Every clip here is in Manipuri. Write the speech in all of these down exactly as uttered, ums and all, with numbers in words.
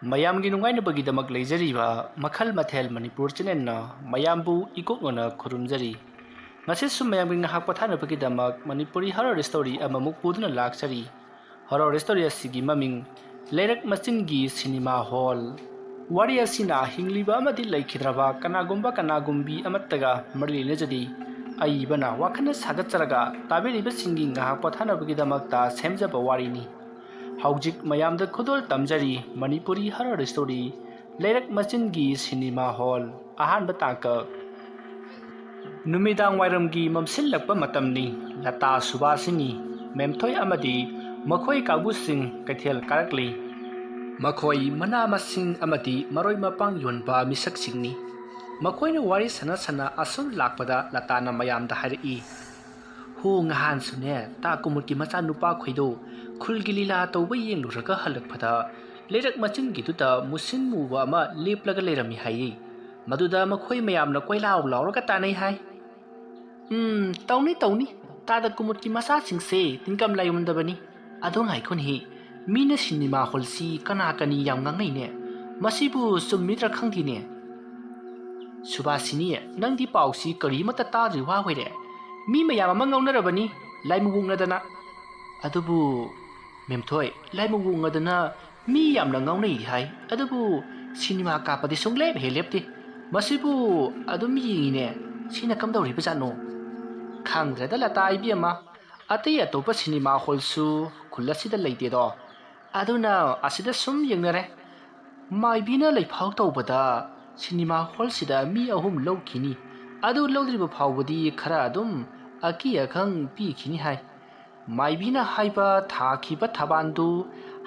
ꯃꯌꯥꯝꯒꯤ ꯅꯨꯡꯉꯥꯏꯅꯕꯒꯤꯗꯃꯛ ꯂꯩꯖꯔꯤꯕ ꯃꯈꯜ ꯃꯊꯦꯜ ꯃꯅꯤꯄꯨꯔ ꯆꯦꯅꯦꯜꯅ ꯃꯌꯥꯝꯕꯨ ꯏꯀꯣꯛꯅꯅ ꯈꯨꯔꯨꯝꯖꯔꯤ꯫ ꯉꯁꯤꯁꯨ ꯃꯌꯥꯝꯒꯤ ꯉꯥꯏꯍꯥꯛ ꯄꯣꯊꯥꯅꯕꯒꯤꯗꯃꯛ ꯃꯅꯤꯄꯨꯔꯤ ꯍꯣꯔꯔ ꯁ꯭ꯇꯣꯔꯤ ꯑꯃꯃꯨꯛ ꯄꯨꯗꯨꯅ ꯂꯥꯛꯆꯔꯤ꯫ ꯍꯣꯔꯔ ꯁ꯭ꯇꯣꯔꯤ ꯑꯁꯤꯒꯤ ꯃꯃꯤꯡ ꯂꯩꯔꯛ ꯃꯆꯤꯟꯒꯤ ꯁꯤꯅꯦꯃꯥ ꯍꯣꯜ꯫ ꯋꯥꯔꯤ ꯑꯁꯤꯅ ꯍꯤꯡꯂꯤꯕ ꯑꯃꯗꯤ ꯂꯩꯈꯤꯗ꯭ꯔꯕ ꯀꯅꯥꯒꯨꯝꯕ ꯀꯅꯥꯒꯨꯝꯕꯤ ꯑꯃꯠꯇꯒ ꯃꯔꯤ ꯂꯩꯅꯖꯗꯦ꯫ ꯑꯏꯕꯅ ꯋꯥꯈꯜꯅ ꯁꯥꯒꯠꯆꯔꯒ ꯇꯥꯕꯤꯔꯤꯕꯁꯤꯡꯒꯤ ꯉꯥꯏꯍꯥꯛ ꯄꯣꯊꯥꯅꯕꯒꯤꯗꯃꯛꯇ ꯁꯦꯝꯖꯕ ꯋꯥꯔꯤꯅꯤ꯫ ꯍꯧꯖꯤꯛ ꯃꯌꯥꯝꯗ ꯈꯨꯗꯣꯜ ꯇꯝꯖꯔꯤ ꯃꯅꯤꯄꯨꯔꯤ ꯍꯣꯔꯔ ꯁ꯭ꯇꯣꯔꯤ ꯂꯩꯔꯛ ꯃꯆꯤꯟꯒꯤ ꯁꯤꯅꯦꯃꯥ ꯍꯣꯜ꯫ ꯑꯍꯥꯟꯕ ꯇꯥꯡꯀꯛ꯫ ꯅꯨꯃꯤꯗꯥꯡ ꯋꯥꯏꯔꯝꯒꯤ ꯃꯝꯁꯤꯜꯂꯛꯄ ꯃꯇꯝꯅꯤ꯫ ꯂꯇꯥ, ꯁꯨꯕꯥꯁꯤꯅꯤ, ꯃꯦꯝꯊꯣꯏ ꯑꯃꯗꯤ ꯃꯈꯣꯏ ꯀꯥꯡꯕꯨꯁꯤꯡ ꯀꯩꯊꯦꯜ ꯀꯥꯔꯛꯂꯤ꯫ ꯃꯈꯣꯏ ꯃꯅꯥ ꯃꯁꯤꯡ ꯑꯃꯗꯤ ꯃꯔꯣꯏ ꯃꯄꯥꯡ ꯌꯣꯟꯕ ꯃꯤꯁꯛꯁꯤꯡꯅꯤ꯫ ꯃꯈꯣꯏꯅ ꯋꯥꯔꯤ ꯁꯥꯟꯅ ꯁꯥꯟꯅ ꯑꯁꯨꯝ ꯂꯥꯛꯄꯗ ꯂꯇꯥꯅ ꯃꯌꯥꯝꯗ ꯍꯥꯏꯔꯛꯏ, "ꯍꯣ, ꯉꯍꯥꯟꯁꯨꯅꯦ, ꯇꯥ ꯀꯨꯃꯨꯗꯀꯤ ꯃꯆꯥꯅꯨꯄꯥꯈꯣꯏꯗꯣ ꯈꯨꯜꯒꯤ ꯂꯤꯂꯥ ꯇꯧꯕ ꯌꯦꯡꯂꯨꯔꯒ ꯍꯜꯂꯛꯄꯗ ꯂꯩꯔꯛ ꯃꯆꯤꯟꯒꯤꯗꯨꯗ ꯃꯨꯁꯤꯟ ꯃꯨꯕ ꯑꯃ ꯂꯦꯞꯂꯒ ꯂꯩꯔꯝꯃꯤ ꯍꯥꯏꯌꯦ꯫ ꯃꯗꯨꯗ ꯃꯈꯣꯏ ꯃꯌꯥꯝꯅ ꯀꯣꯏꯂꯥꯎ ꯂꯥꯎꯔꯒ ꯇꯥꯟꯅꯩ ꯍꯥꯏ꯫" "ꯎꯝ, ꯇꯧꯅꯤ, ꯇꯧꯅꯤ꯫ ꯇꯥꯗ ꯀꯨꯃꯨꯗꯀꯤ ꯃꯆꯥꯁꯤꯡꯁꯦ ꯇꯤꯡꯒꯝ ꯂꯥꯏꯌꯣꯟꯗꯕꯅꯤ꯫ ꯑꯗꯣ ꯉꯥꯏꯈꯣꯅꯦꯍꯦ, ꯃꯤꯅ ꯁꯤꯅꯦꯃꯥ ꯍꯣꯜꯁꯤ ꯀꯅꯥ ꯀꯅꯤ ꯌꯥꯝ ꯉꯥꯡꯅꯩꯅꯦ꯫ ꯃꯁꯤꯕꯨ ꯆꯨꯝꯃꯤꯗ꯭ꯔꯥ ꯈꯪꯗꯦꯅꯦ꯫ ꯁꯨꯕꯥꯁꯤꯅꯤ, ꯅꯪꯗꯤ ꯄꯥꯎꯁꯤ ꯀꯔꯤꯃꯠꯇ ꯇꯥꯗ꯭ꯔꯤ ꯋꯥ ꯑꯣꯏꯔꯦ꯫ ꯃꯤ ꯃꯌꯥꯝ ꯑꯃ ꯉꯥꯎꯅꯔꯕꯅꯤ, ꯂꯥꯏꯃꯨꯛ ꯃꯨꯛꯅꯗꯅ꯫ ꯑꯗꯨꯕꯨ ꯃꯦꯝꯊꯣꯏ, ꯂꯥꯏꯃꯨꯛ ꯃꯨꯛꯅꯗꯅ ꯃꯤ ꯌꯥꯝꯅ ꯉꯥꯎꯅꯩ ꯍꯥꯏ, ꯑꯗꯨꯕꯨ ꯁꯤꯅꯦꯃꯥ ꯀꯥꯞꯄꯗꯤ ꯁꯨꯡꯂꯦꯞ ꯍꯦꯛ ꯂꯦꯞꯇꯦ꯫ ꯃꯁꯤꯕꯨ ꯑꯗꯨꯝ ꯌꯦꯡꯉꯤꯅꯦ꯫ ꯁꯤꯅ ꯀꯝꯗꯧꯔꯤꯕꯖꯥꯠꯅꯣ?" "ꯈꯪꯗ꯭ꯔꯦꯗ ꯂꯇꯥ ꯏꯕꯦꯝꯃ, ꯑꯇꯩ ꯑꯇꯣꯞꯄ ꯁꯤꯅꯦꯃꯥ ꯍꯣꯜꯁꯨ ꯈꯨꯜ ꯑꯁꯤꯗ ꯂꯩꯇꯦꯗꯣ꯫ ꯑꯗꯨꯅ ꯑꯁꯤꯗ ꯁꯨꯝ ꯌꯦꯡꯅꯔꯦ꯫ ꯃꯥꯏꯕꯤꯅ ꯂꯩꯐꯥꯎ ꯇꯧꯕꯗ ꯁꯤꯅꯦꯃꯥ ꯍꯣꯜꯁꯤꯗ ꯃꯤ ꯑꯍꯨꯝ ꯂꯧꯈꯤꯅꯤ꯫ ꯑꯗꯨ ꯂꯧꯗ꯭ꯔꯤꯕ ꯐꯥꯎꯕꯗꯤ ꯈꯔ ꯑꯗꯨꯝ ꯑꯀꯤ ꯑꯈꯪ ꯄꯤꯈꯤꯅꯤ ꯍꯥꯏ꯫ ꯃꯥꯏꯕꯤꯅ ꯍꯥꯏꯕ ꯊꯥꯈꯤꯕ ꯊꯕꯥꯟꯗꯨ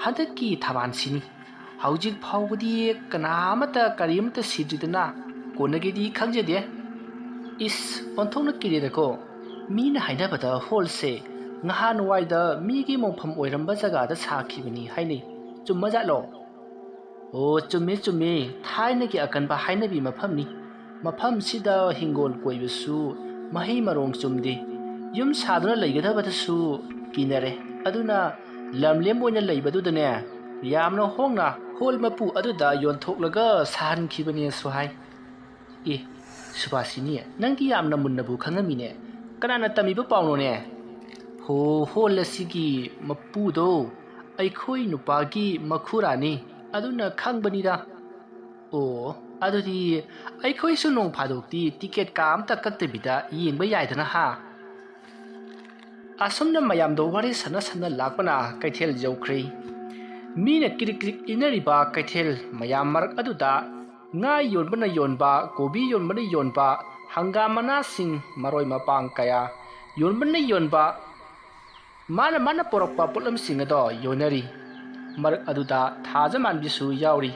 ꯍꯟꯗꯛꯀꯤ ꯊꯕꯥꯟꯁꯤꯅꯤ꯫ ꯍꯧꯖꯤꯛ ꯐꯥꯎꯕꯗꯤ ꯀꯅꯥ ꯑꯃꯠꯇ ꯀꯔꯤꯝꯇ ꯁꯤꯗ꯭ꯔꯤꯗꯅ ꯀꯣꯟꯅꯒꯤꯗꯤ ꯈꯪꯖꯗꯦ꯫" "ꯏꯁ, ꯑꯣꯟꯊꯣꯛꯅ ꯀꯤꯔꯦꯗꯀꯣ꯫ ꯃꯤꯅ ꯍꯥꯏꯅꯕꯗ ꯍꯣꯜꯁꯦ ꯉꯍꯥꯟꯋꯥꯏꯗ ꯃꯤꯒꯤ ꯃꯣꯡꯐꯝ ꯑꯣꯏꯔꯝꯕ ꯖꯒꯥꯗ ꯁꯥꯈꯤꯕꯅꯤ ꯍꯥꯏꯅꯩ꯫ ꯆꯨꯝꯃꯖꯥꯠꯂꯣ?" "ꯑꯣ, ꯆꯨꯝꯃꯦ, ꯆꯨꯝꯃꯦ꯫ ꯊꯥꯏꯅꯒꯤ ꯑꯀꯟꯕ ꯍꯥꯏꯅꯕꯤ ꯃꯐꯝꯅꯤ꯫ ꯃꯐꯝꯁꯤꯗ ꯍꯤꯡꯒꯣꯜ ꯀꯣꯏꯕꯁꯨ ꯃꯍꯩ ꯃꯔꯣꯡ ꯆꯨꯝꯗꯦ꯫ ꯌꯨꯝ ꯁꯥꯗꯨꯅ ꯂꯩꯒꯗꯕꯗꯁꯨ ꯀꯤꯅꯔꯦ꯫ ꯑꯗꯨꯅ ꯂꯝꯂꯦꯝ ꯑꯣꯏꯅ ꯂꯩꯕꯗꯨꯗꯅꯦ, ꯌꯥꯝꯅ ꯍꯣꯡꯅ ꯍꯣꯜ ꯃꯄꯨ ꯑꯗꯨꯗ ꯌꯣꯟꯊꯣꯛꯂꯒ ꯁꯥꯍꯟꯈꯤꯕꯅꯦꯁꯨ ꯍꯥꯏ꯫ ꯑꯦ, ꯁꯨꯕꯥꯁꯤꯅꯤ, ꯅꯪꯗꯤ ꯌꯥꯝꯅ ꯃꯨꯟꯅꯕꯨ ꯈꯪꯉꯝꯃꯤꯅꯦ꯫ ꯀꯅꯥꯅ ꯇꯝꯕꯤꯕ ꯄꯥꯎꯅꯣꯅꯦ? ꯍꯣ, ꯍꯣꯜ ꯑꯁꯤꯒꯤ ꯃꯄꯨꯗꯣ ꯑꯩꯈꯣꯏ ꯅꯨꯄꯥꯒꯤ ꯃꯈꯨꯔꯥꯅꯤ, ꯑꯗꯨꯅ ꯈꯪꯕꯅꯤꯗ꯫ ꯑꯣ, ꯑꯗꯨꯗꯤ ꯑꯩꯈꯣꯏꯁꯨ ꯅꯣꯡ ꯐꯥꯗꯣꯛꯇꯤ ꯇꯤꯀꯦꯠ ꯀꯥ ꯑꯝꯇ ꯀꯛꯇꯕꯤꯗ ꯌꯦꯡꯕ ꯌꯥꯏꯗꯅ ꯍꯥ? ꯑꯁꯨꯝꯅ ꯃꯌꯥꯝꯗꯣ ꯋꯥꯔꯤ ꯁꯥꯟꯅ ꯁꯥꯟꯅ ꯂꯥꯛꯄꯅ ꯀꯩꯊꯦꯜ ꯌꯧꯈ꯭ꯔꯦ꯫ ꯃꯤꯅ ꯀ꯭ꯔꯤꯛ ꯀ꯭ꯔꯤꯛ ꯏꯟꯅꯔꯤꯕ ꯀꯩꯊꯦꯜ ꯃꯌꯥꯝ ꯃꯔꯛ ꯑꯗꯨꯗ ꯉꯥ ꯌꯣꯟꯕꯅ ꯌꯣꯟꯕ, ꯀꯣꯕꯤ ꯌꯣꯟꯕꯅ ꯌꯣꯟꯕ, ꯍꯪꯒꯥꯝ ꯃꯅꯥꯁꯤꯡ, ꯃꯔꯣꯏ ꯃꯄꯥꯡ ꯀꯌꯥ ꯌꯣꯟꯕꯅ ꯌꯣꯟꯕ, ꯃꯥꯅ ꯃꯥꯅ ꯄꯨꯔꯛꯄ ꯄꯣꯠꯂꯝꯁꯤꯡ ꯑꯗꯣ ꯌꯣꯟꯅꯔꯤ꯫ ꯃꯔꯛ ꯑꯗꯨꯗ ꯊꯥꯖꯃꯥꯟꯕꯤꯁꯨ ꯌꯥꯎꯔꯤ꯫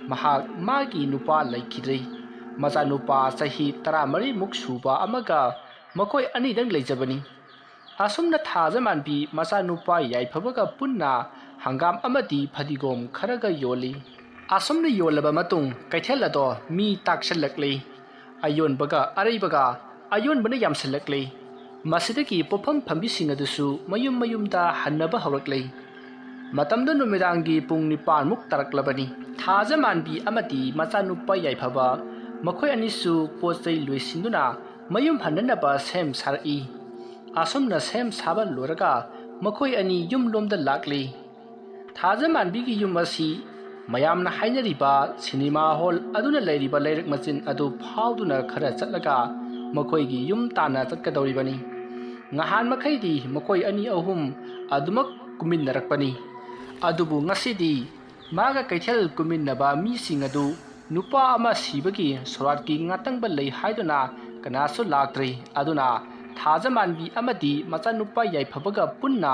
ꯃꯍꯥꯛ ꯃꯥꯒꯤ ꯅꯨꯄꯥ ꯂꯩꯈꯤꯗ꯭ꯔꯦ꯫ ꯃꯆꯥꯅꯨꯄꯥ ꯆꯍꯤ ꯇꯔꯥꯃꯔꯤꯃꯨꯛ ꯁꯨꯕ ꯑꯃꯒ ꯃꯈꯣꯏ ꯑꯅꯤꯗꯪ ꯂꯩꯖꯕꯅꯤ꯫ ꯑꯁꯨꯝꯅ ꯊꯥꯖꯃꯥꯟꯕꯤ ꯃꯆꯥꯅꯨꯄꯥ ꯌꯥꯏꯐꯕꯒ ꯄꯨꯟꯅ ꯍꯪꯒꯥꯝ ꯑꯃꯗꯤ ꯐꯗꯤꯒꯣꯝ ꯈꯔꯒ ꯌꯣꯜꯂꯤ꯫ ꯑꯁꯨꯝꯅ ꯌꯣꯜꯂꯕ ꯃꯇꯨꯡ ꯀꯩꯊꯦꯜ ꯑꯗꯣ ꯃꯤ ꯇꯥꯛꯁꯜꯂꯛꯂꯤ꯫ ꯑꯌꯣꯟꯕꯒ ꯑꯔꯩꯕꯒ ꯑꯌꯣꯟꯕꯅ ꯌꯥꯝꯁꯜꯂꯛꯂꯤ꯫ ꯃꯁꯤꯗꯒꯤ ꯄꯣꯠꯐꯝ ꯐꯝꯕꯤꯁꯤꯡ ꯑꯗꯨꯁꯨ ꯃꯌꯨꯝ ꯃꯌꯨꯝꯗ ꯍꯟꯅꯕ ꯍꯧꯔꯛꯂꯤ꯫ ꯃꯇꯝꯗꯨ ꯅꯨꯃꯤꯗꯥꯡꯒꯤ ꯄꯨꯡ ꯅꯤꯄꯥꯟꯃꯨꯛ ꯇꯥꯔꯛꯂꯕꯅꯤ꯫ ꯊꯥꯖꯃꯥꯟꯕꯤ ꯑꯃꯗꯤ ꯃꯆꯥꯅꯨꯄꯥ ꯌꯥꯏꯐꯕ ꯃꯈꯣꯏ ꯑꯅꯤꯁꯨ ꯄꯣꯠ ꯆꯩ ꯂꯣꯏꯁꯤꯟꯗꯨꯅ ꯃꯌꯨꯝ ꯍꯟꯅꯅꯕ ꯁꯦꯝ ꯁꯥꯔꯛꯏ꯫ ꯑꯁꯨꯝꯅ ꯁꯦꯝ ꯁꯥꯕ ꯂꯣꯏꯔꯒ ꯃꯈꯣꯏ ꯑꯅꯤ ꯌꯨꯝꯂꯣꯝꯗ ꯂꯥꯛꯂꯤ꯫ ꯊꯥꯖꯃꯥꯟꯕꯤꯒꯤ ꯌꯨꯝ ꯑꯁꯤ ꯃꯌꯥꯝꯅ ꯍꯥꯏꯅꯔꯤꯕ ꯁꯤꯅꯦꯃꯥ ꯍꯣꯜ ꯑꯗꯨꯅ ꯂꯩꯔꯤꯕ ꯂꯩꯔꯛ ꯃꯆꯤꯟ ꯑꯗꯨ ꯐꯥꯎꯗꯨꯅ ꯈꯔ ꯆꯠꯂꯒ ꯃꯈꯣꯏꯒꯤ ꯌꯨꯝ ꯇꯥꯟꯅ ꯆꯠꯀꯗꯧꯔꯤꯕꯅꯤ꯫ ꯉꯍꯥꯟ ꯃꯈꯩꯗꯤ ꯃꯈꯣꯏ ꯑꯅꯤ ꯑꯍꯨꯝ ꯑꯗꯨꯃꯛ ꯀꯨꯝꯃꯤꯟꯅꯔꯛꯄꯅꯤ꯫ ꯑꯗꯨꯕꯨ ꯉꯁꯤꯗꯤ ꯃꯥꯒ ꯀꯩꯊꯦꯜ ꯀꯨꯝꯃꯤꯟꯅꯕ ꯃꯤꯁꯤꯡ ꯑꯗꯨ ꯅꯨꯄꯥ ꯑꯃ ꯁꯤꯕꯒꯤ ꯁꯣꯔꯥꯠꯀꯤ ꯉꯥꯇꯪꯕ ꯂꯩ ꯍꯥꯏꯗꯨꯅ ꯀꯅꯥꯁꯨ ꯂꯥꯛꯇ꯭ꯔꯤ꯫ ꯑꯗꯨꯅ ꯊꯥꯖꯃꯥꯟꯕꯤ ꯑꯃꯗꯤ ꯃꯆꯥꯅꯨꯄꯥ ꯌꯥꯏꯐꯕꯒ ꯄꯨꯟꯅ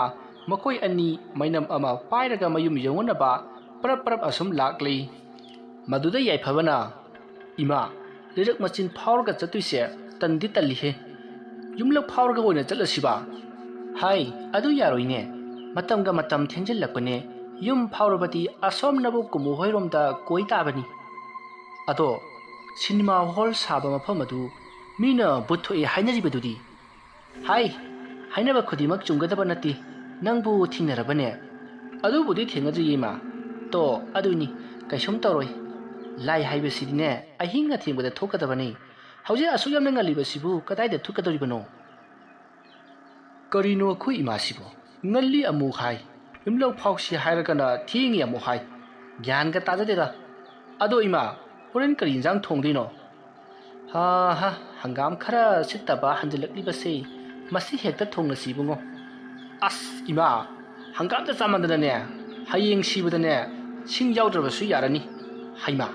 ꯃꯈꯣꯏ ꯑꯅꯤ ꯃꯩꯅꯝ ꯑꯃ ꯄꯥꯏꯔꯒ ꯃꯌꯨꯝ ꯌꯧꯅꯅꯕ ꯄꯔꯞ ꯄꯔꯞ ꯑꯁꯨꯝ ꯂꯥꯛꯂꯤ꯫ ꯃꯗꯨꯗ ꯌꯥꯏꯐꯕꯅ, "ꯏꯃꯥ, ꯂꯩꯔꯛ ꯃꯆꯤꯟ ꯐꯥꯎꯔꯒ ꯆꯠꯇꯣꯏꯁꯦ ꯇꯟꯗꯤ ꯇꯜꯂꯤꯍꯦ꯫ ꯌꯨꯝꯂꯛ ꯐꯥꯎꯔꯒ ꯑꯣꯏꯅ ꯆꯠꯂꯁꯤꯕ?" "ꯍꯥꯏ, ꯑꯗꯨ ꯌꯥꯔꯣꯏꯅꯦ꯫ ꯃꯇꯝꯒ ꯃꯇꯝ ꯊꯦꯡꯖꯤꯜꯂꯛꯄꯅꯦ꯫ ꯌꯨꯝ ꯐꯥꯎꯔꯕꯗꯤ ꯑꯁꯣꯝ ꯅꯕꯨꯛ ꯀꯨꯝꯃꯨ ꯍꯣꯏꯔꯣꯝꯗ ꯀꯣꯏ ꯇꯥꯕꯅꯤ꯫ ꯑꯗꯣ ꯁꯤꯅꯦꯃꯥ ꯍꯣꯜ ꯁꯥꯕ ꯃꯐꯝ ꯑꯗꯨ ꯃꯤꯅ ꯚꯨꯠ ꯊꯣꯛꯑꯦ ꯍꯥꯏꯅꯔꯤꯕꯗꯨꯗꯤ?" "ꯍꯥꯏ, ꯍꯥꯏꯅꯕ ꯈꯨꯗꯤꯡꯃꯛ ꯆꯨꯝꯒꯗꯕ ꯅꯠꯇꯦ꯫ ꯅꯪꯕꯨ ꯊꯦꯡꯅꯔꯕꯅꯦ?" "ꯑꯗꯨꯕꯨꯗꯤ ꯊꯦꯡꯅꯗ꯭ꯔꯤꯌꯦ, ꯏꯃꯥ꯫ ꯇꯣ, ꯑꯗꯨꯅꯤ, ꯀꯩꯁꯨꯝ ꯇꯧꯔꯣꯏ꯫ ꯂꯥꯏ ꯍꯥꯏꯕꯁꯤꯗꯤꯅꯦ, ꯑꯍꯤꯡ ꯑꯊꯦꯡꯕꯗ ꯊꯣꯛꯀꯗꯕꯅꯤ꯫ ꯍꯧꯖꯤꯛ ꯑꯁꯨꯛ ꯌꯥꯝꯅ ꯉꯜꯂꯤꯕꯁꯤꯕꯨ ꯀꯗꯥꯏꯗ ꯊꯣꯛꯀꯗꯧꯔꯤꯕꯅꯣ? ꯀꯔꯤꯅꯣ ꯑꯩꯈꯣꯏ ꯏꯃꯥꯁꯤꯕꯣ? ꯉꯜꯂꯤ ꯑꯃꯨꯛ ꯍꯥꯏ, ꯌꯨꯝꯂꯧ ꯐꯥꯎꯁꯤ ꯍꯥꯏꯔꯒꯅ ꯊꯦꯡꯉꯤ ꯑꯃꯨꯛ ꯍꯥꯏ꯫ ꯒ꯭ꯌꯥꯟꯒ ꯇꯥꯖꯗꯦꯗ꯫ ꯑꯗꯣ ꯏꯃꯥ, ꯍꯣꯔꯦꯟ ꯀꯔꯤ ꯏꯟꯖꯥꯡ ꯊꯣꯡꯗꯣꯏꯅꯣ? ꯍꯥ ꯍꯥ, ꯍꯪꯒꯥꯝ ꯈꯔ ꯁꯤꯠꯇꯕ ꯍꯟꯖꯤꯜꯂꯛꯂꯤꯕꯁꯦ, ꯃꯁꯤ ꯍꯦꯛꯇ ꯊꯣꯡꯅꯁꯤ ꯏꯕꯨꯡꯉꯣ꯫ ꯑꯁ ꯏꯃꯥ, ꯍꯪꯒꯥꯝꯇ ꯆꯥꯃꯟꯗꯅꯅꯦ, ꯍꯌꯦꯡ ꯁꯤꯕꯗꯅꯦ ꯁꯤꯡ ꯌꯥꯎꯗ꯭ꯔꯕꯁꯨ ꯌꯥꯔꯅꯤ꯫ ꯍꯩꯃꯥ,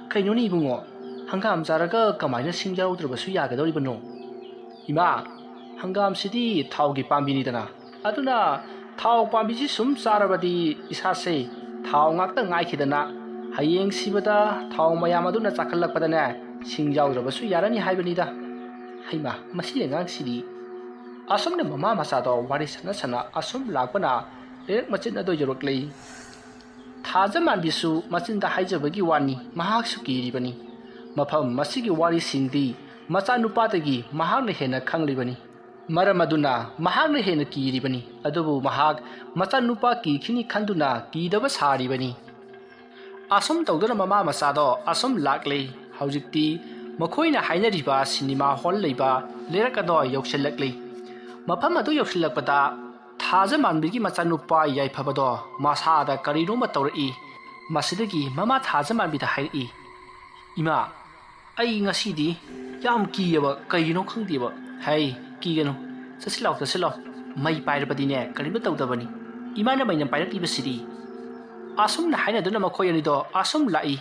ꯀꯩꯅꯣꯅꯦ ꯏꯕꯨꯡꯉꯣ, ꯍꯪꯒꯥꯝ ꯆꯥꯔꯒ ꯀꯃꯥꯏꯅ ꯁꯤꯡ ꯌꯥꯎꯗ꯭ꯔꯕꯁꯨ ꯌꯥꯒꯗꯧꯔꯤꯕꯅꯣ? ꯏꯃꯥ, ꯍꯪꯒꯥꯝꯁꯤꯗꯤ ꯊꯥꯎꯒꯤ ꯄꯥꯝꯕꯤꯅꯤꯗꯅ, ꯑꯗꯨꯅ ꯊꯥꯎ ꯄꯥꯝꯕꯤꯁꯤ ꯁꯨꯝ ꯆꯥꯔꯕꯗꯤ ꯏꯁꯥꯁꯦ ꯊꯥꯎ ꯉꯥꯛꯇ ꯉꯥꯏꯈꯤꯗꯅ, ꯍꯌꯦꯡ ꯁꯤꯕꯗ ꯊꯥꯎ ꯃꯌꯥꯝ ꯑꯗꯨꯅ ꯆꯥꯈꯠꯂꯛꯄꯗꯅꯦ, ꯁꯤꯡ ꯌꯥꯎꯗ꯭ꯔꯕꯁꯨ ꯌꯥꯔꯅꯤ ꯍꯥꯏꯕꯅꯤꯗ꯫ ꯍꯩꯃꯥ, ꯃꯁꯤ ꯑꯉꯥꯡꯁꯤꯗꯤ꯫ ꯑꯁꯨꯝꯅ ꯃꯃꯥ ꯃꯆꯥꯗꯣ ꯋꯥꯔꯤ ꯁꯥꯟꯅ ꯁꯥꯟꯅ ꯑꯁꯨꯝ ꯂꯥꯛꯄꯅ ꯂꯩꯔꯛ ꯃꯆꯤꯟ ꯑꯗꯨ ꯌꯧꯔꯛꯂꯦ꯫ ꯊꯥꯖꯃꯥꯟꯕꯤꯁꯨ ꯃꯆꯤꯟꯗ ꯍꯥꯏꯖꯕꯒꯤ ꯋꯥꯅꯤ, ꯃꯍꯥꯛꯁꯨ ꯀꯤꯔꯤꯕꯅꯤ꯫ ꯃꯐꯝ ꯑꯁꯤꯒꯤ ꯋꯥꯔꯤꯁꯤꯡꯗꯤ ꯃꯆꯥꯅꯨꯄꯥꯗꯒꯤ ꯃꯍꯥꯛꯅ ꯍꯦꯟꯅ ꯈꯪꯂꯤꯕꯅꯤ꯫ ꯃꯔꯝ ꯑꯗꯨꯅ ꯃꯍꯥꯛꯅ ꯍꯦꯟꯅ ꯀꯤꯔꯤꯕꯅꯤ꯫ ꯑꯗꯨꯕꯨ ꯃꯍꯥꯛ ꯃꯆꯥꯅꯨꯄꯥ ꯀꯤꯈꯤꯅꯤ ꯈꯟꯗꯨꯅ ꯀꯤꯗꯕ ꯁꯥꯔꯤꯕꯅꯤ꯫ ꯑꯁꯨꯝ ꯇꯧꯗꯨꯅ ꯃꯃꯥ ꯃꯆꯥꯗꯣ ꯑꯁꯨꯝ ꯂꯥꯛꯂꯤ꯫ ꯍꯧꯖꯤꯛꯇꯤ ꯃꯈꯣꯏꯅ ꯍꯥꯏꯅꯔꯤꯕ ꯁꯤꯅꯦꯃꯥ ꯍꯣꯜ ꯂꯩꯕ ꯂꯩꯔꯛ ꯑꯗꯣ ꯌꯧꯁꯤꯜꯂꯛꯂꯤ꯫ ꯃꯐꯝ ꯑꯗꯨ ꯌꯧꯁꯤꯜꯂꯛꯄꯗ ꯊꯥꯖꯃꯥꯟꯕꯤꯒꯤ ꯃꯆꯥꯅꯨꯄꯥ ꯌꯥꯏꯐꯕꯗꯣ ꯃꯁꯥꯗ ꯀꯔꯤꯅꯣꯃ ꯇꯧꯔꯛꯏ꯫ ꯃꯁꯤꯗꯒꯤ ꯃꯃꯥ ꯊꯥꯖꯃꯥꯟꯕꯤꯗ ꯍꯥꯏꯔꯛꯏ, "ꯏꯃꯥ, ꯑꯩ ꯉꯁꯤꯗꯤ ꯌꯥꯝ ꯀꯤꯌꯦꯕ, ꯀꯩꯒꯤꯅꯣ ꯈꯪꯗꯦꯕ꯫" "ꯍꯩ, ꯀꯤꯒꯅꯨ, ꯆꯠꯁꯤꯜꯂꯣ, ꯆꯠꯁꯤꯜꯂꯣ, ꯃꯩ ꯄꯥꯏꯔꯕꯗꯤꯅꯦ ꯀꯔꯤꯝꯇ ꯇꯧꯗꯕꯅꯤ, ꯏꯃꯥꯅ ꯃꯩꯅ ꯄꯥꯏꯔꯛꯂꯤꯕꯁꯤꯗꯤ꯫" ꯑꯁꯨꯝꯅ ꯍꯥꯏꯅꯗꯨꯅ ꯃꯈꯣꯏ ꯑꯅꯤꯗꯣ ꯑꯁꯨꯝ ꯂꯥꯛꯏ꯫